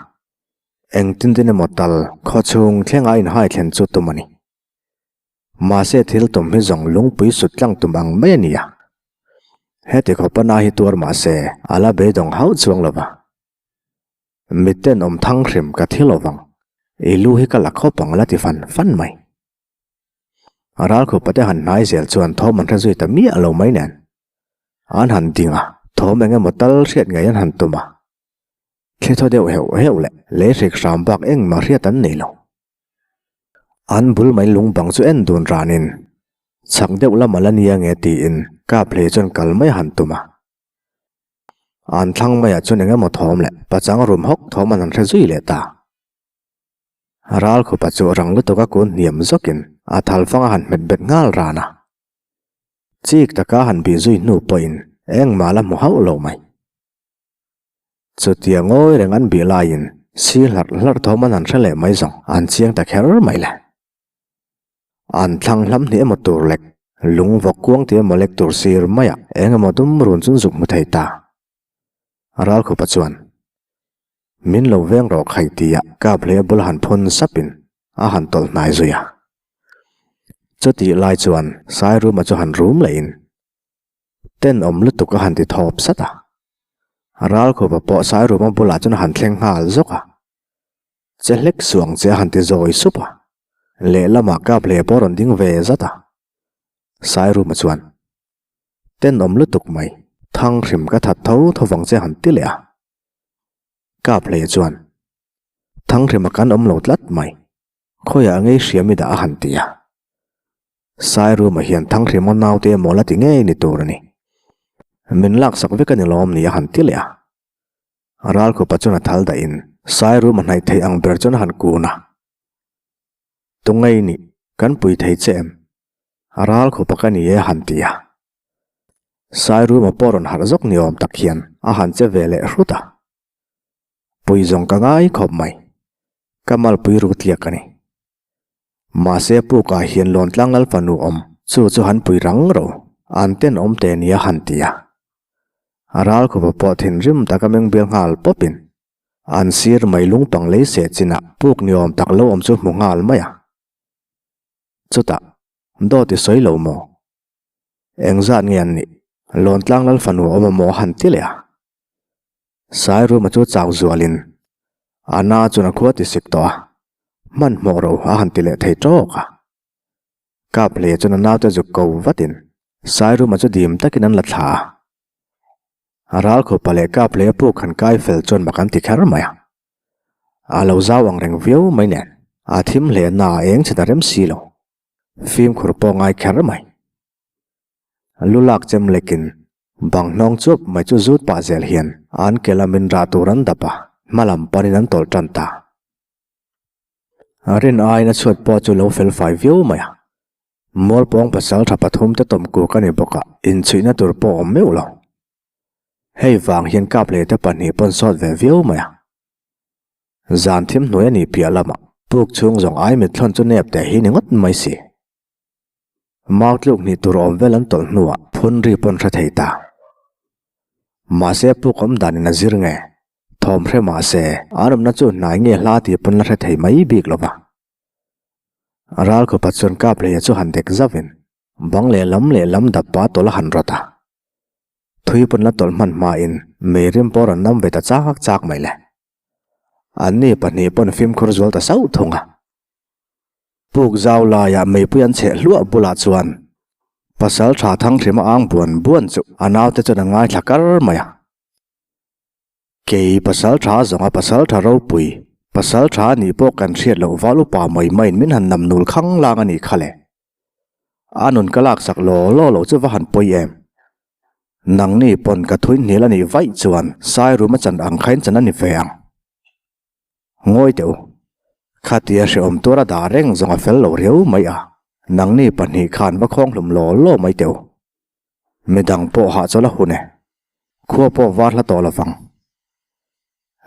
Engtin tin emaw tal khawchhung thlenga inhai thlen chu tum a ni. Mahse thil tum hi zawng lungpui sut tlang tum ang mai a ni a. Heti khawpa na hi tuar mahse a la beidawng hauh chuang lo va. Mitten awm thang hrim ka thi lo vang, i lu hi ka la khawp ang la ti fan fan mai. Ralkhupa te han hnai zel chuan thawm an hre zui ta miah lo mai nen. An han ding a, thawm eng emaw tal hriat ngei an han tum a. Thli thaw deuh heuh heuh leh lei hrik hram bak engmah hriat an nei lo. An bul mai lung bang chu en dun ranin chak deuh lam a la nia nge tiin kap hlei chuan kal mai a han tum a. An thlang maiah chuan eng emaw thawm leh pachang rum hawk thawm an han hre zui leh ta. Ralkhupa chu rang lutuk a kun hniam zawkin a thalfang a han hmet bet nghal ran a. Chik taka han bih zui hnu pawhin engmah la hmu hauh lo mai. Chutia ngawi reng an bih laiin si hlarh hlarh thawm an han hre leh mai zawng an chiang ta kher mai le. An thlang hlam hnih emaw tur lek, lung vawk kuang tih emaw lek tur sir maiah eng emaw dum run chun zuk hmu thei ta. Ralkhupa chuan, Min lo veng rawh khai tia kap hlei a bul han phun sapin a han tawlh hnai zui a. Chutih lai chuan Sairuma chu han rum lehin, Tenawm lutuk a han ti thawp sat a. Ralkhupa pawh Sairuma bulah chuan a han thleng nghal zawk a. Che hlek suang che a han ti zawi sup a. Lehlamah kap hle pawh a rawn ding ve zat a. Sairuma chuan, Tenawm lutuk mai, thang hrim ka that tho tho vang che a han ti leh a. Kap hle chuan, Thang hrima kan awm lo tlat mai, Khawiah ngei hriam i dah a han ti a. Sairuma hian Thanghrima naute emaw la ti ngei ni tur a ni. Min laksak vek a ni lawm ni a han ti leh a. Ralkhupa chuan a thal dahin Sairuma hnaih thei ang ber chuan a han kun a. Tungei nih, kan pui thei che em? Ralkhupa ka ni e a han ti a. Sairuma pawh rawn harh zawk ni awm tak hian a han che ve leh hrut a. Pui zawng ka ngai khawp mai. Ka malpui ru tliak a ni. Mahse pukah hian Lawntlang lal fanu awm chu chu han pui rang ro, an tenawm te nia han ti a. Ralkhupa pawh thinrim taka meng bial nghal pawpin an sir mai lungpang lei seh chinah puk ni awm tak lo awm chu hmu nghal mai a. Chutah, dawt i sawi lo maw? Engzat nge an nih? Lawntlang lal fanu awm a maw han ti leh a. Sairuma chu chau zualin a na chuan a khua ti sik tawh a, hmanhmawh ro a han ti leh thei tawk a. Kap hle chuan a naute zuk ko vatin Sairuma chu dim takin an la thla a. A ralkhupa leh kap hle puk han kai fel chuan mak an ti kher mai a. A lo zau ang reng viau mai nen a thim hle na a eng chhe ta rem si lo. Fimkhur pawh ngai kher mai. Lu lak chem lekin bang hnawng chuap mai chu zut pah zel hian an ke lamin rah tur an dap a, hma lam panin an tawlh tan ta. Rin aiin a chhuat pawh chu lo fel fai viau mai a, Mualpawng pasal tha pathum te tawm kuk a ni bawk a, inchhuihna tur pawh awm meuh lo. Hei vang hian kap leh te pahnih pawn sawt ve viau mai a. Zan thim hnuai a nih piah lamah puk chhung zawng ai mit thlawn chu nep teh hi ni ngawt mai si. Mau tluk hnih tur awm vel an tawlh hnuah phun ri pawn hre thei ta. Mahse puk awm danin a zir nge? Thawm hre mahse an awmna chu hnai nge hla tih pawn la hre thei mai bik lo va. Ralkhupa chuan Kaphleia chu han dek zauhin bang leh lam leh lam dap pa tawlh a han rawt a. Thui pawn la tawlh hman hmain meirim pawh rawn nam ve ta chak chak mai le. Anni pahnih pawn fimkhur zual ta sauh thung a. Puk zau laiah meipui an chheh hluah bulah chuan pasal tha Thanghrima ang buan buan chu a naute chuan a ngaithla kar mai a. Kei pasal tha zawnga pasal tha ropui, pasal tha nih pawh kan hriat loh val upa mai maiin min han nam nul khang lang a nih kha le. A nun ka laksak law law lo chu va han pawi em. Nangni pawn ka thui hnial a nih vaih chuan Sairum a chan ang khain chan a ni ve ang. Ngawi teh u. Khatia hrehawm tur a dah reng zawng a fel lo riau mai a, nangni pahnih khan va khawng hlum law law mai teh u. Midang pawh hahchawl a hun e. Khua pawh var hla tawh lovang.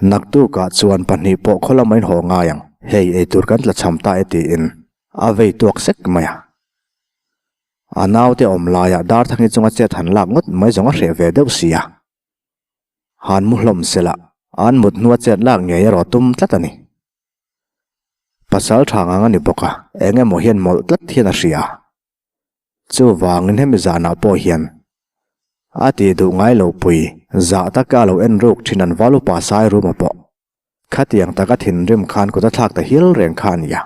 Naktukah chuan pahnih pawh khaw lama in haw ngai ang, hei eitur kan tla cham ta e tiin a vei tuak sek mai a. A naute awm laiah Darthangi chunga chet han lak ngawt mai zawng a hreh ve deuh si a. Han mu hlawm sela, an mut hnua chet lak ngei erawh tum tlat a ni. Pasal tha ngang a ni bawk a, eng emaw hian mawlh tlat hian a hria. Chuvangin hemi zanah pawh hian a tih duh ngai lo pui zah taka a lo en ruk thin an val upa Sairuma pawh khatiang taka thinrim khan kut a thlak ta hil reng kha a ni a.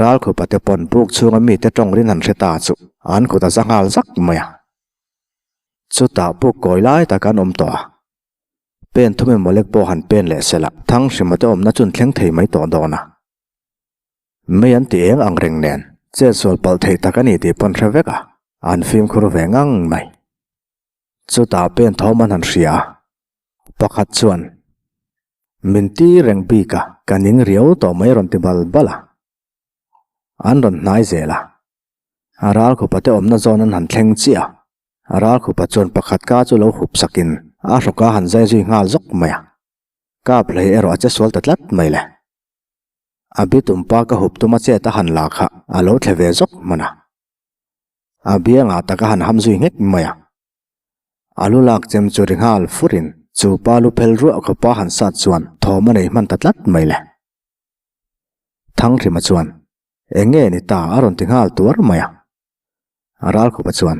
Ralkhupa te pawn buk chhunga mite tawng rin han hre ta chu an kut a za nghal zak mai a. Chutah puk kawi lai tak an awm tawh a, pen thum emaw lek pawh han pen leh sela Thanghrima te awmna chun thleng thei mai tawh dawn a. Mei an ti eng ang reng nen chet sual palh theih tak a ni tih pawn hre vek a, an fimkhur ve ngang mai. Chutah pen thawm an han hria a, pakhat chuan, Min ti reng bik a, ka ning riau tawh mai rawn ti bal bal a. An rawn hnai zel a, A ral khupa te awmna zawn an han thleng chiah a, a ral khupa chuan pakhat ka chu lo hup sakin a hrawk a han zai zui nghal zawk mai a. Kap hlei erawh a che sual ta tlat mai le. A bitum pa ka hup tuma chet a han la kha a lo thle ve zawk hman a. A biangah tak a han ham zui nghek mai a. A lu lak chem chu ri nghal furin chu pa lu phel ruah khawpa han sat chuan thawm a nei hman ta tlat mai le. Thanghrima chuan Eng nge ni ta a rawn ti nghal tuar mai a. Ralkhupa chuan,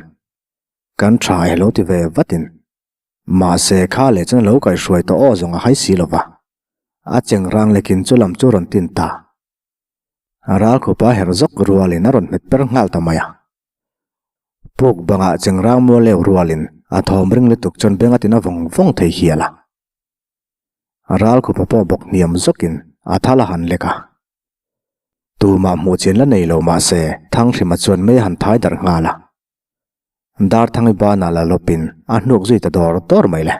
Kan tha e lo ti ve vatin. Mahse kha leh chuan a lo kaihhruai tawh aw zawng a hai si lova. A cheng rang lekin chu lam chu rawn tin ta. Ralkhupa herh zawk rualin a rawn hmet per nghal ta mai a. Puk bangah cheng rang mual leu rualin a thawm ring lutuk chuan beng a tina vawng vawng thei hial a. Ralkhupa pawh bawk hniam zawkin a thal a han lek a. Tumah hmuh chin la nei lo mahse Thanghrima chuan mei a han thai darh nghal a. Darthangi banah la lawpin a hnuk zui ta dawr dawr mai le.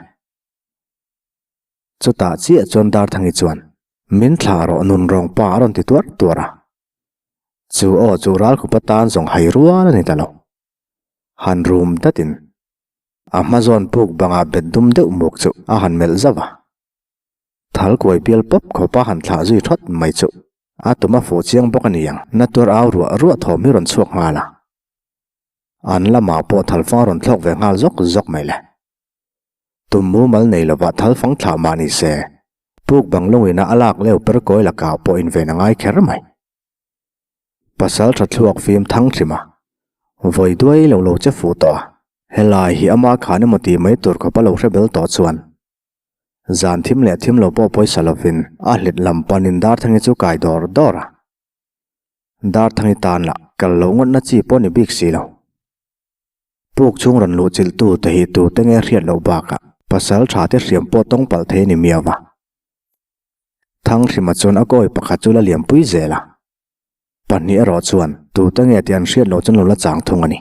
Chutah chiah chuan Darthangi chuan, Min thlah rawh nunrawng pa a rawn ti tuar tuar a. Chu aw chu Ralkhupa tan zawng hai rual a ni ta lo. Han rum datin a hma zawn puk bangah bet dum deuh muk chu a han melh zauh a. Thal kuai bial pawp khawp a han thlah zui thawt mai chu a tum a fuh chiang bawk a ni ang. Na tuar au ruah ruah thawm hi rawn chhuak nghal a. An lamah pawh thal fang a rawn thlawk ve nghal zawk zawk mai le. Tum mumal nei lovah thal fang thlah mah ni se, puk bang lungina a lak leu per kawi lakah pawh inven a ngai kher mai. Pasal tha thluak fim thang hrim a, vawi duai lo lo che fuh tawh a, helai hi ama khan emaw tih mai tur khawp a lo hre bel tawh chuan zan thim leh thim lo pawh pawisa lovin a hlit lam panin Darthangi chu kai dawr dawr a. Darthangi tan lah kal loh ngawtna chi pawh ni bik si lo. Puk chhung rawn luh chilh tu te hi tu te nge hriat loh bakah pasal tha te hriam pawh tawng palh thei a ni miau va. Thanghrima chuan a kawi pakhat chu la liampui zel a. Pahnih erawh chuan tute nge tih an hriat loh chuan lo la chang thung a ni.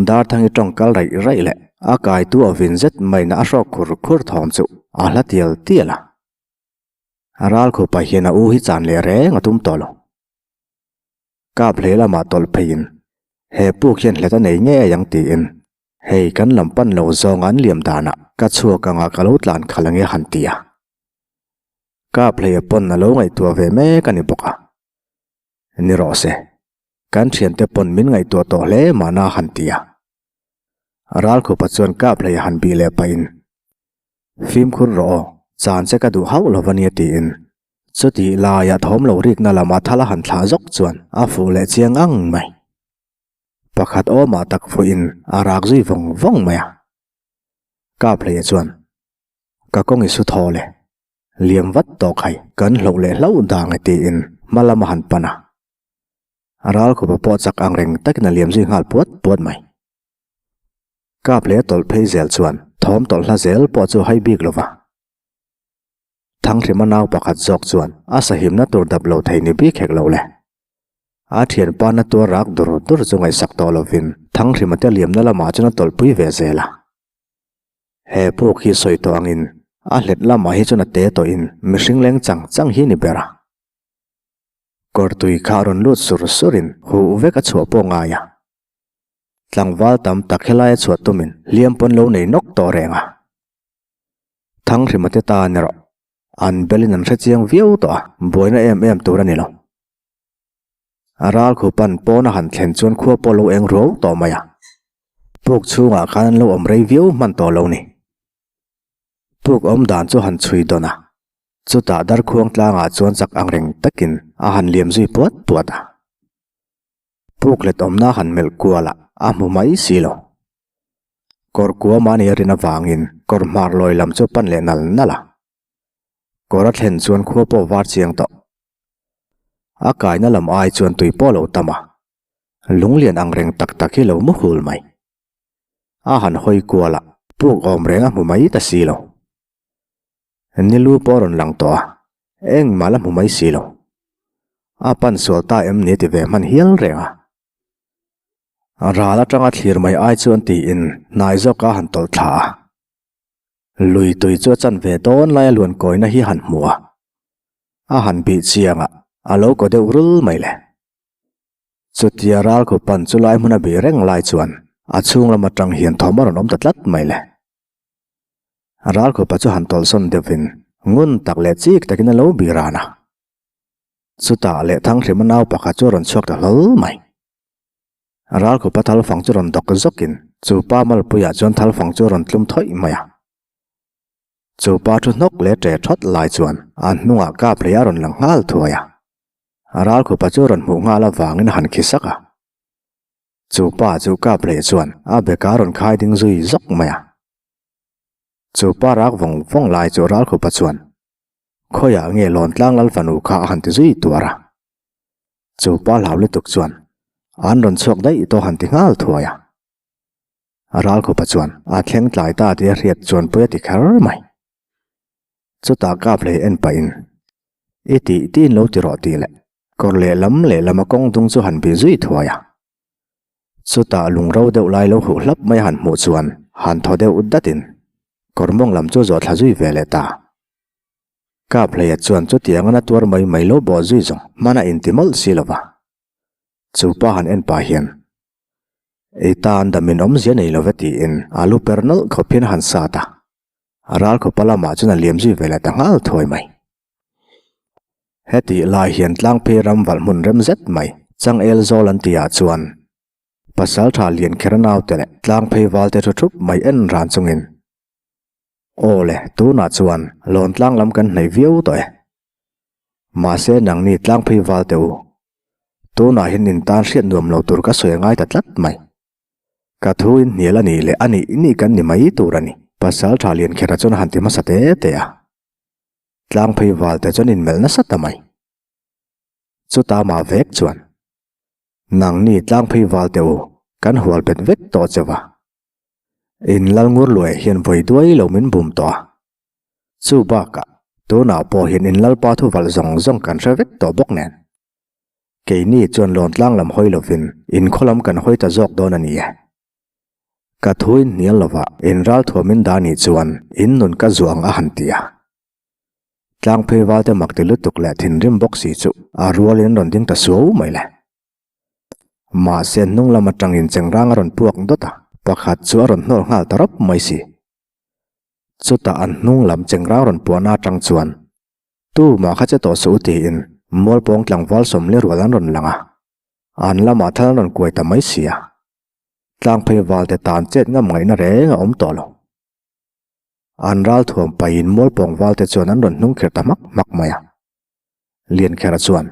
Darthangi tawng kal raih raih leh a kaitu a vin zet maiin a hrawk khur khur thawm chu a hla tial tial a. Ralkhupa hian a u hi chan leh reng a tum tawh lo. Kap hlei lamah tawlh pheiin he puk hian hlet a nei ngei ang tiin hei kan lam pan lo zawng an liam danah ka chhuak anga ka lo tlan khalh ange han ti a. Kap hleia pawn a lo ngaihtuah ve mek a ni bawk a. Ni rawh se. Kan thiante pawn min ngaihtuah tawh hle mahna han ti a. Ralkhupa chuan kap hlei a han bih leh pahin, Fimkhur rawh aw, chan che ka duh hauh lo va nia tiin chutih laia thawm lo rikna lama thal a han thlah zawk chuan a fuh leh chiang ang mai. Pakhat awmah tak fuhin a rak zui vawng vawng mai a. Kap hleia chuan, Ka kawng i su thaw le, liam vat tawh khai kan hloh leh hlauh dang e tiin hma lama han pan a. Ralkhupa pawh chak ang reng takin a liam zui nghal puat puat mai. Kap leh a tawlh phei zel chuan thawm tawlh hla zel pawh chu hai bik lo va. Thanghrima nau pakhat zawk chuan a sahimna tur dap lo thei ni bik hek lo le. A thianpa na tuar rak dur dur chu ngaihsak tawh lovin Thanghrima te liamna lamah chuan a tawlhpui ve zel a. He puk hi sawi tawh angin a hlet lamah hi chuan a te tawhin mihring leng chang chang hi ni ber a. Kawrtui kha a rawn lut sur surin huh vek a chhuah pawh ngai a. Tlangval tam tak helai a chhuah tumin hliam pawn lo nei nawk tawh reng a. Thanghrima te tan erawh an belin an hrechiang viau tawh a, buaina em em tur a ni lo. A ral khupan pawn a han thlen chuan khua pawh lo eng ruau tawh mai a. Puk chhungah khan an lo awm rei viau hman tawh lo ni. Puk awm dan chu han chhui dawn a, chutah darkhuang tlangah chuan chak angreng takin a han liam zui puat puat a. Puk let awmna han melh kual a, a hmu mai si lo. Kawr kua mahni a rin avangin kawr hmar lawi lam chu pan leh nal nal a. Kawr a thlen chuan khua pawh var chiang tawh. A kaina lam ai chuan tui pawh a lo tam a, lunglian ang reng tak tak hi lo mu hul mai. A han hawi kual a, puk awm reng a hmu mai ta si lo. Nilu pawh a rawn lang tawh a, engmah la hmu mai si lo. A pan sual ta em ni ti ve hman hial reng a. Ral atanga thlir mai ai chuan tiin hnai zawk a han tawlh thla a. Lui tui chu a chan ve dawn laia luan kawina hi han hmu a. A han bih chiang a, a lo kaw deuh rul mai le. Chutia ral khaw pan chu lai hmun a bih reng lai chuan a chhung lam atang hian thawm a rawn awm ta tlat mai le. Ralkhupa chu han tawlhsawn deuhvin ngun tak leh chik takin a lo bih ran a. Chutah leh Thanghrima nau pakhat chu a rawn chhuak ta hlawl mai. Ralkhupa thalfang chu rawn dawk zawkin chu pa malpuiah chuan thalfang chu a rawn tlum thawih mai a. Chu pa thu hnawk leh ṭe ṭhawt lai chuan a hnungah kap hlei a rawn lang nghal thuai a. Ralkhupa chu a rawn hmuh nghal avangin a han khi sak a. Chu pa chu kap leh chuan a beka rawn khai ding zui zawk mai a. Chu pa rak vawng vawng lai chu Ralkhupa chuan, Khawiah nge Lawntlang Lal fanu kha a han ti zui tuar a. Chu pa hlau lutuk chuan, An rawn chhuak daih tawh han ti nghal thuai a. Ralkhupa chuan a thleng tlai ta tih a hriat chuan pui a ti kher mai. Chutah kap hlei en pahin, I tih tiin lo ti rawh tih leh kawr lehlam lehlama kawng dung chu han bih zui thuai a. Chutah lungro deuh lai lo huh hlap mai a han hmuh chuan han thaw deuh datin kawr mawng lam chu zawh thla zui ve leh ta. Kap hleia chuan chutiang a na tuar mai mai lo bawh zui zawng hman a inti mawlh si lo va. Chu pa han en pah hian, Ei tan damin awmzia nei lo ve tiin a lu per nawlh khawp hian a han sat a. Ralkhawpa lamah chuan a liam zui ve leh ta nghal thuai mai. Hetih lai hian tlangphei ram valh hmun rem zet mai Changel zawl an tihah chuan Pasaltha lian kher naute leh tlangphei valte thu thup mai en ran chungin Aw le, tunah chuan lawn tlang lam kan hnaih viau tawh e. Mahse nangni tlangphei valte u, tunah hian in tan hriat nuam lo tur ka sawi a ngai ta tlat mai. Ka thu in hnial a nih leh a nih nih kan ni mai tur a ni. Pasaltha lian kherah chuan a han ti hmasa te te a. Tlangphei valte chuan inmelh nasa ta mai. Chuta mah vek chuan, Nangni tlangphei valte u, kan hual bet vek tawh che va. In lal ngur luaih hian vawi duai lo min bum tawh a. Chu bakah, tunah pawh hian in lalpa thu valh zawng zawng kan hre vek tawh bawk nen. Keini chuan lawntlang lam hawi lovin inkhaw lam kan hawi ta zawk dawn a ni e. Ka thu in hnial lova in ral thuam in dah nih chuan in nun ka zuah ang a han ti a. Tlangphei valte mak ti lutuk leh thinrim bawk si chu a rualin an rawn ding ta suau mai le. Mahse hnung lam atangin chengrang a rawn puak dawt a, pakhat chu a rawn hnawl nghal ta rawp mai si. Chutah an hnung lam chengrang rawn puahna atang chuan Tu mah kha che tawh suh u tiin Mualpawng tlangval sawmli rual an rawn lang a. An lamah thal an rawn kuai ta mai si a. Tlangphei valte tan chet ngam ngaihna reng a awm tawh lo. An ral thuam paihin Mualpawng valte chuan an rawn hnung kher ta hmak hmak mai a. Liankhera chuan,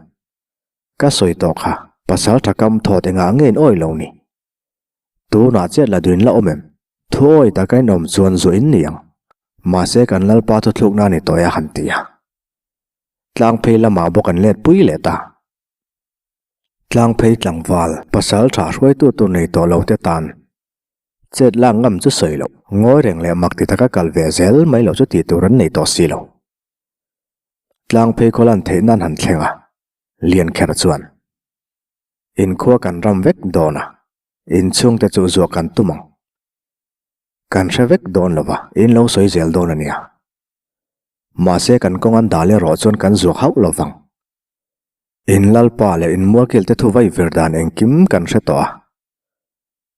Ka sawi tawh kha, pasal tha kam thawt engah nge in awi lo ni? Tunah chet la duin la awm em? Thu awi taka in awm chuan zuah in ni ang. Mahse kan Lalpa thuthlukna a ni tawh e a han ti a. Tlangphei lamah bawk an let pui leh ta. Tlangphei tlangval pasal tha hruaitu tur nei tawh lo te tan chet lak ngam chu sawi loh, ngawi reng leh mak ti taka kal ve zel mai loh chu tih tur an nei tawh si lo. Tlangphei khaw lan theih nan han thleng a, Liankher chuan. Inkhua kan ram vek dawn a, inchhungte chu zuah kan tum ang. Kan hre vek dawn lo va, in lo sawi zel dawn a nia. Mahse kan kawng an dal erawh chuan kan zuak hauh lo vang. In lalpa leh in mualkil te thu vai vir dan engkim kan hre tawh a.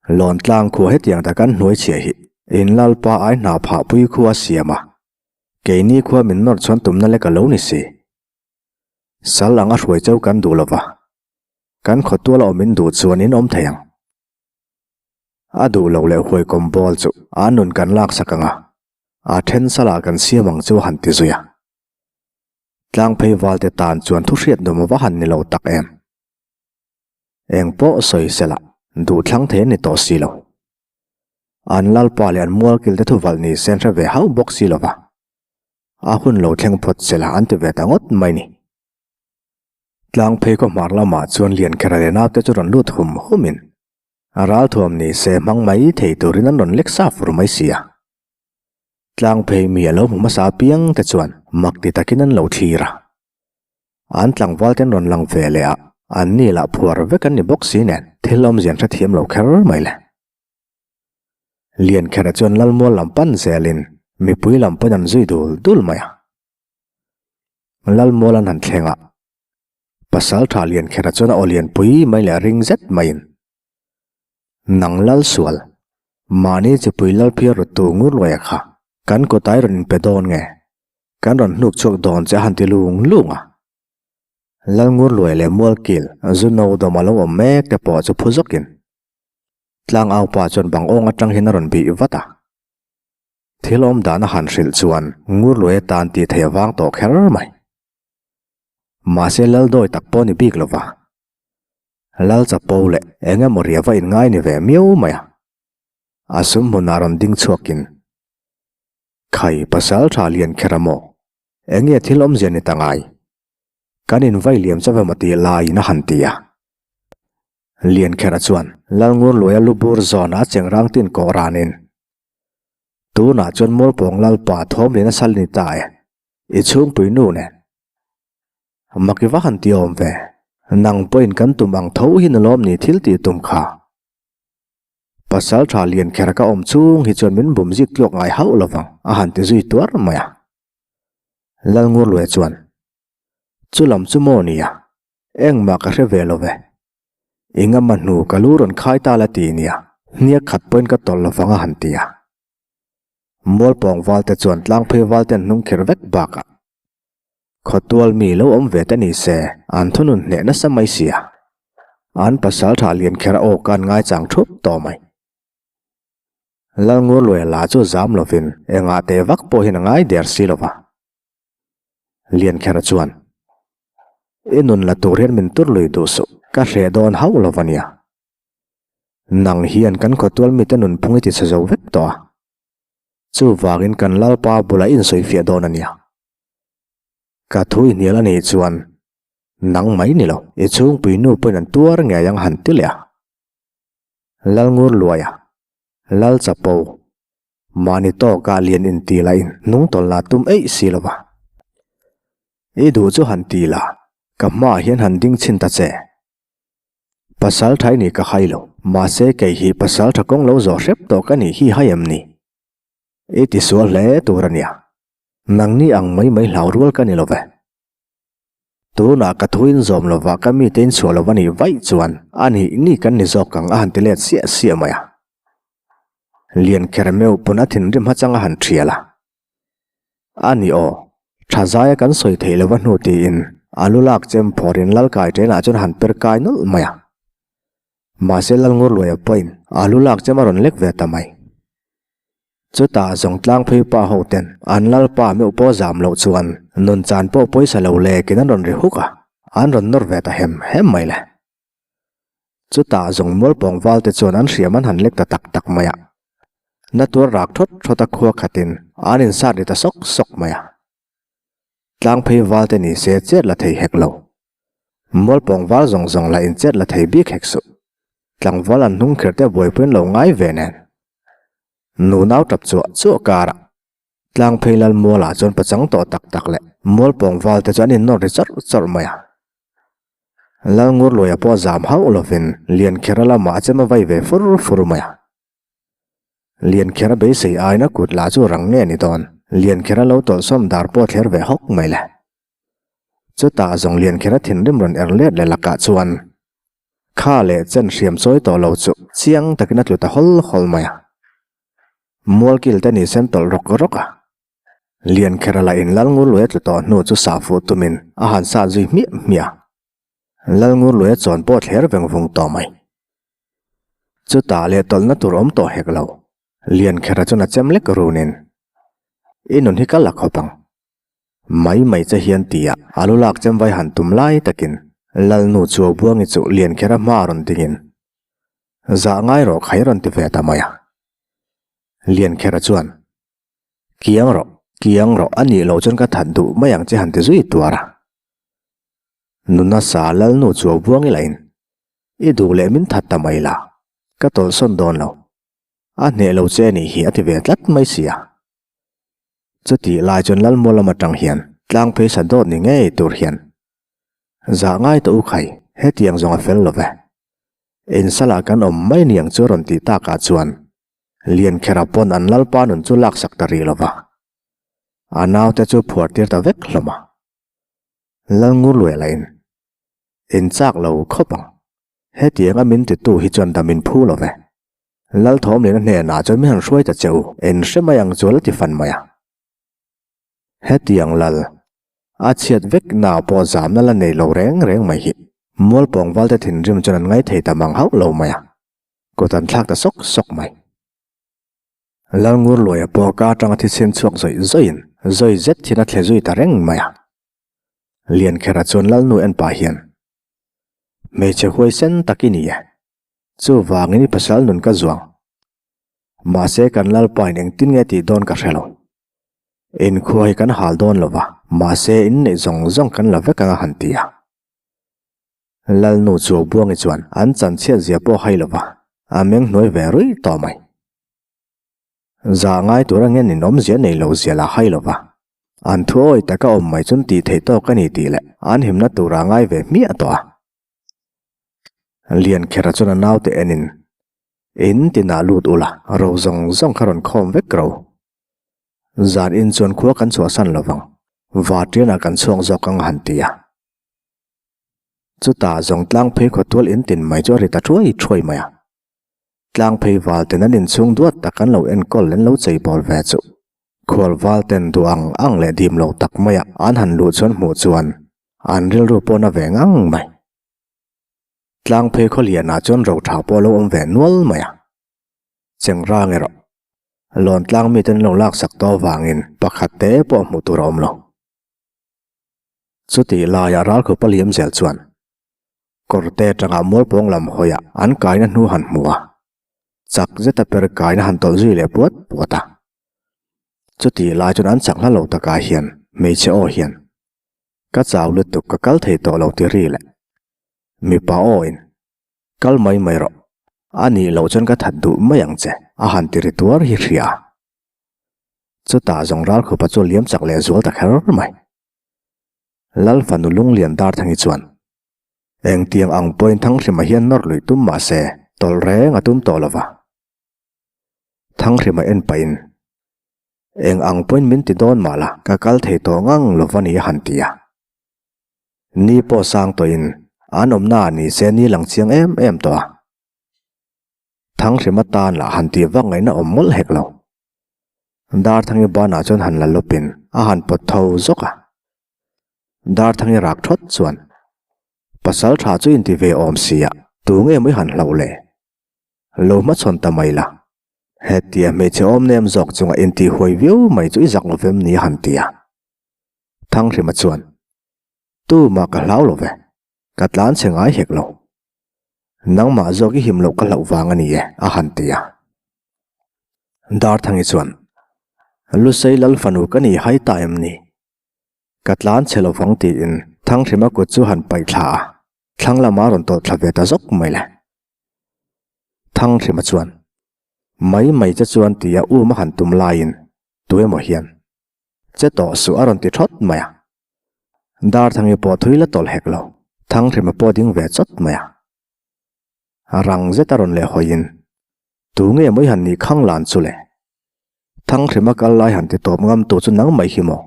Lawn tlang khua hetiang tak an hnuai chhiah hi in lalpa ai hna phah pui khua a siam a, keini khua min nawr chuan tumna lek a lo ni si. Sal anga hruai chau kan duh lova, kan khawtual a awm in duh chuan in awm thei ang. A duh loh leh huai kawm bawl chu a nun kan lak sak ang a, a then salah kan siam ang chu a han ti zui a. Tlangphei valte tan chuan thu hriat nuam va han ni lo tak em. Eng pawh sawi sela duh thlang thei a ni tawh si lo. An lalpa leh an mualkil te thuvalh ni se an hre ve hauh bawk si lova. A hun lo thleng phawt sela an ti ve ta ngawt mai ni. Tlang phei khaw hmar lamah chuan Liankhera leh naute chu rawn lut hum humin a ralthuam ni se hmang mai thei turin an rawn lek sa fur mai si a. Tlang phei mi a lo hmu hmasa apiang te chuan mak ti takin an lo thlir a. An tlangval te an rawn lang ve leh a, an ni lah phuar vek an ni bawk si nen thil awmzia an hrethiam lo kher mai le. Liankhera chuan Lalmual lam pan zelin mipui lam pawn an zui dul dul mai a. Lalmual an han thleng a, Pasaltha Liankhera chuan a aw lianpui mai leh ring zet maiin, Nang Lalsual, mahni chipui Lalphiar rawttu ngur luaia kha kan kawtai rawn inpe dawn nge? Kan rawn hnuk chhuak dawn che a han ti lung lung a. Lalngur luai leh Mualkil zu no dawm a lo awm mek te pawh chu phu zawkin Tlang au pa chuan bang awng atang hian a rawn bih vat a. Thil awm dan a han hrilh chuan ngur luai atan tih theih a vang tawh kher mai. Mahse lal dawi tak pawh ni bik lova. Lal chapo leh eng emaw ria va inngai ni ve miau mai a. A sum hmunah rawn ding chhuakin, Khai pasal tha lian kher a maw? Eng nge thil awmzia ni ta ngai? Kan invai liam chauh emaw tih laiin a han ti a. Liankhera chuan Lalngurluaia lu bur zawnah a cheng rang tin kawh ranin, Tunah chuan Mualpawng Lalpa thawm lian a sal ni ta e, i chhungpui nu nen. Maki va han ti awm ve, nang pawhin kan tum ang tho hi nalawm ni thil tih tum kha. Pasaltha Liankhera ka awm chung hi chuan min bum zik tluak ngai hauh lovang a han ti zui tuar mai a. Lalngurluaia chuan, Chu lam chu maw nia? Engmah ka hre ve lo ve. Engama hnu ka lu rawn khai ta la ti nia, hniak khat pawhin ka tawlh lo vang a han ti a. Mualpawng valte chuan tlangphei valte an hnung kher vek bakah khawtual mi lo awm ve te ni se an thunun hneh nasa mai sia. An pasal tha lian kher a awk an ngaichang thup tawh mai. Lalngurluaia la chu zam lovin engah teh vak pawh hian a ngai der si lo va. Liankhera chuan, I nun la tur hian min tur lui duh suh, ka hreh dawn hauh lo va nia. Nang hian kan khawtual mite nunphung i ti chhe zo vek tawh a. Chuvangin kan Lalpa bulah i insawifiah dawn a nia. Ka thu i hnial a nih chuan nang mai ni lo, i chhungpui nu pawhin an tuar ngei ang han ti leh a. Lalngur Luaia, Lal Chapo, Mahni tawkah lian inti la in hnung tawlh la tum eih si lo va. I duh chu han ti la, ka hmaah hian han ding chhin ta che. Pasal tha i nih ka hai lo, mahse kei hi pasal tha kawng lo zawh hrep tawh ka nih hi hai em ni? I ti sual hle tur a nia. Nangni ang mai mai hlau rual ka ni lo ve. Tunah ka thu in zawm lova ka mite in chhuah lo a nih vaih chuan a nih ni kan ni zawk ang a han ti let siah siah mai a. Lian Kermeu pawn a thinrim hachang a han thial a. A ni aw, tha zaia kan sawi theih lova hnu tiin a lu lak chem phawrin Lalkai ṭenah chuan a han per kai nawlh mai a. Mahse Lalngurluaia pawhin a lu lak chem a rawn lek ve ta mai. Chutah zawng tlangphei pa ho ten an lalpa meuh pawh zam loh chuan nun chan pawh pawisa lo lekin an rawn ri huk a, an rawn nawr ve ta hem hem mai le. Chutah zawng mualpawng val te chuan an hriam an han lek ta tak tak mai a. Na tuar rak thawt thawt a khua khatin an insat ri ta sawk sawk mai a. Tlangphei val te ni se chet la thei hek lo. Mualpawng val zawng zawng la in chet la thei bik hek suh. Tlangval an hnung kher te buaipuiin lo ngai ve nen. Nu nau tap chuah chuah karah Tlangphei lal mualah chuan pachang tawh tak tak leh mualpawng val te chu an innawr ri chawrh chawrh mai a. Lalngurluaia pawh zam hauh lovin Liankhera lamah a chem a vai ve fur fur mai a. Liankhera beisei aina kut lah chu rang nge ni dawn, Liankhera lo tawlhsawm dar pawh thler ve hawk mai le. Chutah zawng Liankhera thinrim rawn er let leh lakah chuan kha leh chen hriam chawi tawh lo chu chiang takin a tlu ta hawl hawl mai a. Mualkil te ni sen tawlh rawk rawk a. Liankhera lah in Lalngurluaia tlu tawh hnu chu sah fuh tumin a han sat zui hmiah hmiah a. Lalngurluaia chawn pawh thler veng vung tawh mai. Chutah leh tawlhna tur awm tawh hek lo. Liankhera chuan a chem lek runin, I nun hi ka la khawp ang. Mai mai che hian tia a lu lak chem vai han tum lai takin Lalnu Chuaubuangi chu Liankhera hma a rawn dingin, Zah ngai rawh khai rawn ti ve ta mai a. Liankhera chuan, Kiang rawh, kiang rawh, a nih loh chuan ka that duh mai ang che han ti zui tuar a. Nuna sa Lalnu Chuaubuangi lahin, I duh leh min that ta mai la, ka tawlhsawn dawn lo. A hneh lo che anih hi a ti ve tlat mai si a. Chutih lai chuan Lalmual lam atang hian tlang phei sa dawt ni ngei tur hian zah ngai tawh u khai, hetiang zawng a fel lo ve. Insalah kan awm mai niang chu rawn tih takah chuan Liankhera pawn an Lalpa nun chu laksak ta rih lo va. A naute chu phuar tir ta vek hlawm a. Lalngurluai lahin in chak lo khawp ang. Hetiang a min titu hi chuan dam in phu lo ve. Lalthawmliana hnenah chuan min han hruai ta che u, en hre mai ang chu la ti fan mai a. Hetiang lal, a chhiat vek na pawh zamna la nei lo reng reng mai hi. Mualpawng valte thinrim chuan an ngaithei ta mang hauh lo mai a, kut an thlak ta sawk sawk mai. Lalngurluaia pawh ka atanga thisen chhuak zawih zawihin zawi zet hian a thle zui ta reng mai a. Liankhera chuan Lalnu en pah hian, Hmeichhe huaisen tak i ni e. Chuvangin i pasal nun ka zuang. Mahse kan Lalpa in engtin nge tih dawn ka hre lo. Inkhua hi kan hal dawn lo va, mahse inneih zawng zawng kan la vek ang a han ti a. Lalnu Chuaubuangi chuan an chanchhiat zia pawh hai lo va, a meng hnuai ve ruih tawh mai. Zah ngai tura ngen in awmzia nei lo zia lah hai lo va, an thu awi taka awm mai chun tih theih tawk a ni tih leh an himna tura ngai ve hmiah tawh a. Liankhera chuan a naute enin, In tinah lut ula, ro zawng zawng kha rawn khawm vek ro. Zan in chuan khua kan chhuahsan lo vang, Vatianah kan chhuak zawk ang a han ti a. Chutah zawng tlang phei khawtual in tin mai chu a ri ta thuai thuai mai a. Tlang phei val ten an inchhung duat tak an lo enkawl an lo chei bawl ve chu. Khual val ten duh ang ang leh dim lo tak maia an han luh chuan hmuh chuan an rilru pawh na ve ngang mai. Tlang phei khaw lianah chuan ro tha pawh a lo awm ve nual mai a. Chengrang erawh lawn tlang miten an lo laksak tawh avangin pakhat te pawh hmuh tur a awm lo. Chutih laiah ralkhupa liam zel chuan kawrte atanga mualpawng lam hawiah an kaina hnu han hmu a, chak zeta per kaina han tawlh zui leh puat puat a. Chutih lai chuan an chak hla lo takah hian hmeichhe aw hian Ka chau lutuk ka kal thei tawh lo ti ri leh mipa aw in kal mai mai rawh a nih loh chuan ka that duh mai ang che a han ti ri tuar hi hria. Chutah zawng ralkhupa chu liam chak leh zual ta kher mai. Lal fanu Lunglian Darthangi chuan engtiang ang pawhin Thanghrima hian nawr luih tum mah se tawlh reng a tum tawh lo va. Thanghrima en pahin Eng ang pawhin min ti dawn mah la, ka kal thei tawh ngang lo va ni a han ti a. Ni pawh sang tawhin an awmna ah ni se ni lang chiang em em tawh a. Thanghrima tan lah han tih vak ngaihna awm mawlh hek lo. Darthangi banah chuan han la lawpin a han pawt tho zawk a. Darthangi rak thawt chuan, Pasal tha chu inti ve awm si a. Tu nge mawi han hlauh le? Lo hmachhawn ta mai la. Hetia hmeichhe awm nem zawk chunga intih huai viau mai chu i zak lo vem ni a han ti a. Thanghrima chuan, Tumah ka hlau lo ve, ka tlan chhe ngai hek lo. Nangmah zawk i him loh ka hlauh vang a ni e, a han ti a. Darthangi chuan, Lusei lal fanu ka ni hai ta em ni? Ka tlan chhe lo vang tiin Thanghrima kut chu han paih thla a, thlang lama rawn tawlh thla ve ta zawk mai le. Thanghrima chuan, Mai mai che chuan tia um a han tum laiin tu emaw hian che tawh suh a rawn ti thawt mai a. Darthangi pawh thui la tawlh hek lo, Thanghrima pawh ding ve chawt mai a. Rang zet a rawn leh hawiin, Tu nge mawi han nih khang lan chu le? Thanghrima kal lai han ti tawp ngam tu chu nang mai hi maw?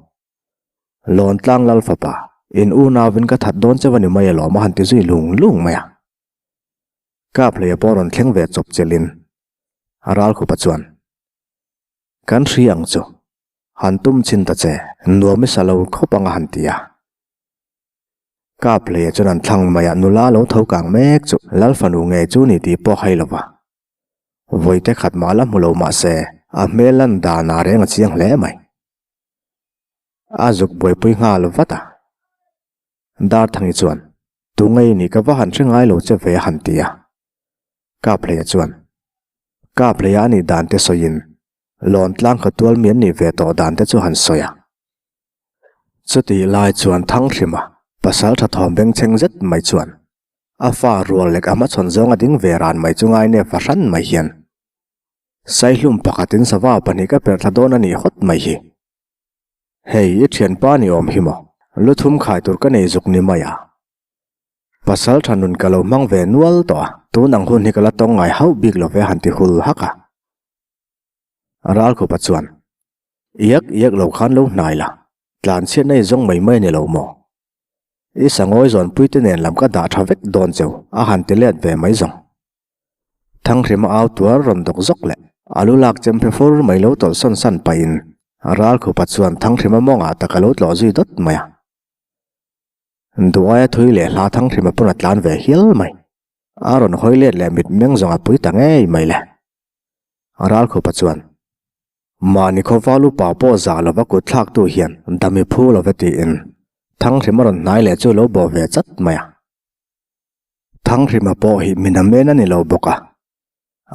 Lawntlang lal fapa, in unauin ka that dawn cheu a ni mai alawm a han ti zui lung lung mai a. Kap hleia pawh rawn thleng ve chawp chelin a ral khupa chuan, Kan hri ang chu, han tum chin ta che, nuam i sa lo khawp ang a han ti a. Kap hleia chuan an thlang maiah nula lo tho kang mek chu Lal fanu ngei chu ni tih pawh hai lo va. Vawite khat mah la hmu lo mah se a hmel lan danah reng a chiang hle mai. A zuk buaipui nghal vat a. Darthangi chuan, Tu ngei ni ka va han hre ngai lo che ve a han ti a. Kaphleia chuan, Kaphleia a nih dan te sawiin Lawntlang kha tual mi an nih ve tawh dan te chu han sawi a. Chutih lai chuan Thanghrima, pasal tha thawm bengchheng zet mai chuan a fa rual lek a hmachhawn zawng a ding ve ran mai chu ngainep fahran mai hian Saihlum pakhatin sava pahnih ka perh thla dawn a nih hawt mai hi. Hei, i thianpa ni awm hi maw? Lu thum khai tur ka nei zuk ni mai a. Pasal tha nun ka lo hmang ve nual tawh a, tun ang hun hi ka la tawng ngai hauh bik lo ve han ti hul hak a. Ralkhupa chuan, Iak iak lo khan lo hnai la, tlan chhiat na i zawng mai mai a ni lo maw? I sangawi zawnpui te nen lam ka dah tha vek dawn cheu a han ti let ve mai zawng. Thanghrima au tuar rawn dawk zawk leh a lu lak chem phe fur mai lo tawlh sawn san pahin Ralkhupa chuan Thanghrima mawngah tak a lo tlawh zui dawt mai a. Duaia thui leh hla Thanghrima pawn a tlan ve hial mai. A rawn hawi let leh mitmeng zawng a pui ta ngei mai le. Ralkhupa chuan Mahni khawval upa pawh zah lova kut thlaktu hian dami phu love tiin Thanghrima rawn hnai leh chu lo bawh ve chat mai a. Thanghrima pawh hi min a men a ni lo bawk a,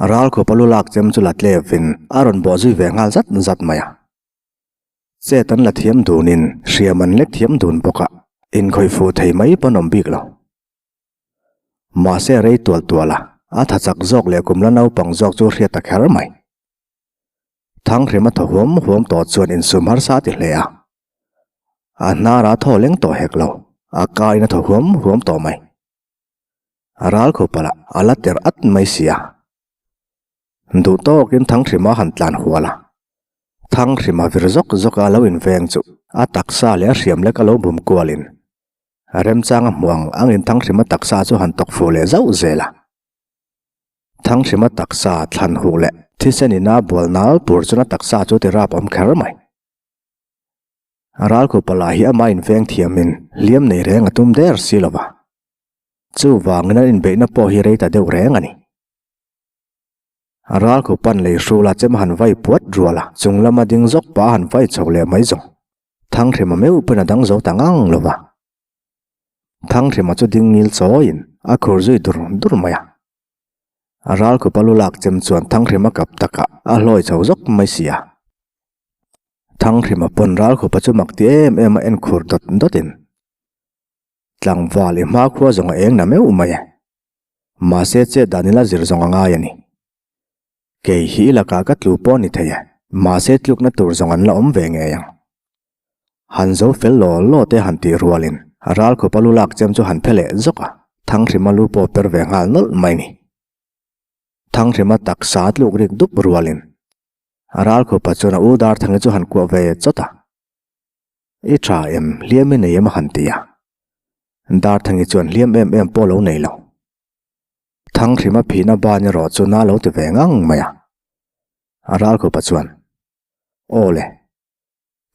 Ralkhupa lu lak chem chu la tlevin a rawn bawh zui ve nghal zat zat mai a. Chet an la thiam dunin hriam an lek thiam dun bawk a, inkhawih fuh thei mai pawn awm bik lo. Mahse rei tual tual a, a tha chak zawk leh kum la naupang zawk chu hriat ta kher mai. Thanghrima thaw huam huam tawh chuan insum harsa a ti hle a. A hnar a thaw leng tawh hek lo, a ka in a thaw huam huam tawh mai. A ral khup a lah a la ter at mai si a. Duh tawkin Thanghrima han tlan hual a. Thanghrima vir zawk zawk a lo inveng chu a taksa leh a hriam lek a lo bum kualin remchang a hmuh ang angin Thanghrima taksa chu han tawk fuh leh zauh zel a. Thanghrima taksa thlan huh leh thisen ina bual nal tur chuan a taksa chu ti rap awm kher mai. Ralkhupa lah hi amah inveng thiamin hliam nei reng a tum der si lo va. Chuvangin an inbeihna pawh hi rei ta deuh reng a ni. Ralkhupa'n lei hrula chem a han vai puat rual a, chung lama ding zawk pah a han vai chho leh mai zawng. Thanghrima meuh pawhin a dang zo ta ngang lo va. Thanghrima chu ding ngil chawiin a khur zui dur dur mai a. A ralkhupa lu lak chem chuan Thanghrima kap takah a hlawi chho zawk mai si a. Thanghrima pawn ralkhupa chu mak ti em em a en khur dawt dawtin tlangval i hmakhua zawng a eng na meuh mai e. Mahse chet dan ila zir zawng a ngai a ni. Kei hi i lakah ka tlu pawh ni thei e, mahse tlukna tur zawng an la awm ve ngei ang. Han zo fel law law te han tih rualin Ralkhupa lu lak chem chu han phe leh zawk a, Thanghrima lu pawh per ve nghal nawlh mai ni. Thanghrima taksa tluk rik dup rualin Ralkhupa chuan a u Darthangi chu han kuah ve chawt a. I tha em, hliam i nei em a han ti a. Darthangi chuan hliam em em pawh lo nei lo. Thanghrima phina ban erawh chu na lo ti ve ngang mai a. Ralkhupa chuan, Aw le,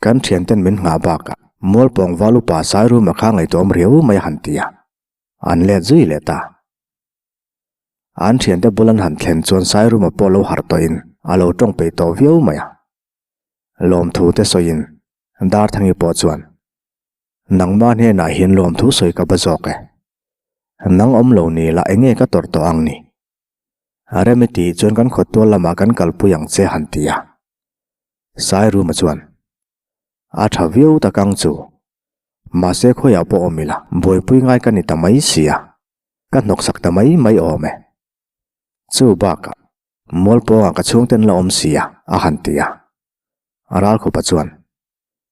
kan thianten min nghah bakah Mualpawng val upa Sairuma kha ngaihtuahawm riau mai a han ti a, an let zui leh ta. An thiante bul an han thlen chuan Sairuma pawh lo harh tawhin a lo tawng peih tawh viau mai a. Lawmthu te sawiin Darthangi pawh chuan, Nangmah hnenah hian lawmthu sawi ka ba zawk e. Nang awm lo ni la enge ka tawrh tawh ang ni? Remi tih chuan kan khawtual lamah kan kalpui ang che han ti a. Sairuma chuan, A tha viau tak ang chu. Mahse khawiah pawh awm ila, buaipui ngai ka ni ta mai sia. Ka hnawksak ta mai mai awm e. Chu bakah, Mualpawngah ka chhungte an la awm sia, a han ti a. Ralkhupa chuan,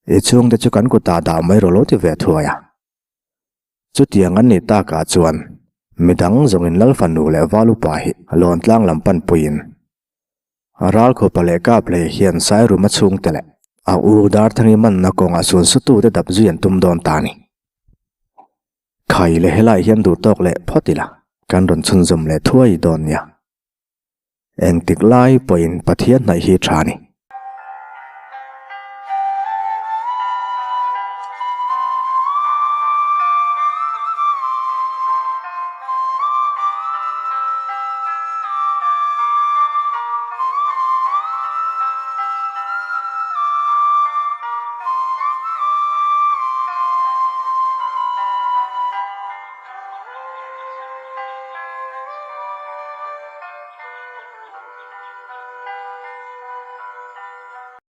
I chhungte chu kan kutah dah mai rawh lo ti ve thuai a. Chutiang an nih takah chuan midang zawngin Lal fanu leh Val upa hi Lawntlang lam panpuiin Ralkhupa leh Kaplei hian Sairuma chhungte leh a u Darthangi manna kawngah sunsutute dap zui an tum dawn ta a ni. Khai leh helaiah hian duh tawk leh phawt ila kan rawn chhunzawm leh thuai dawn nia. Engtik lai pawhin Pathian hnaih hi tha a ni.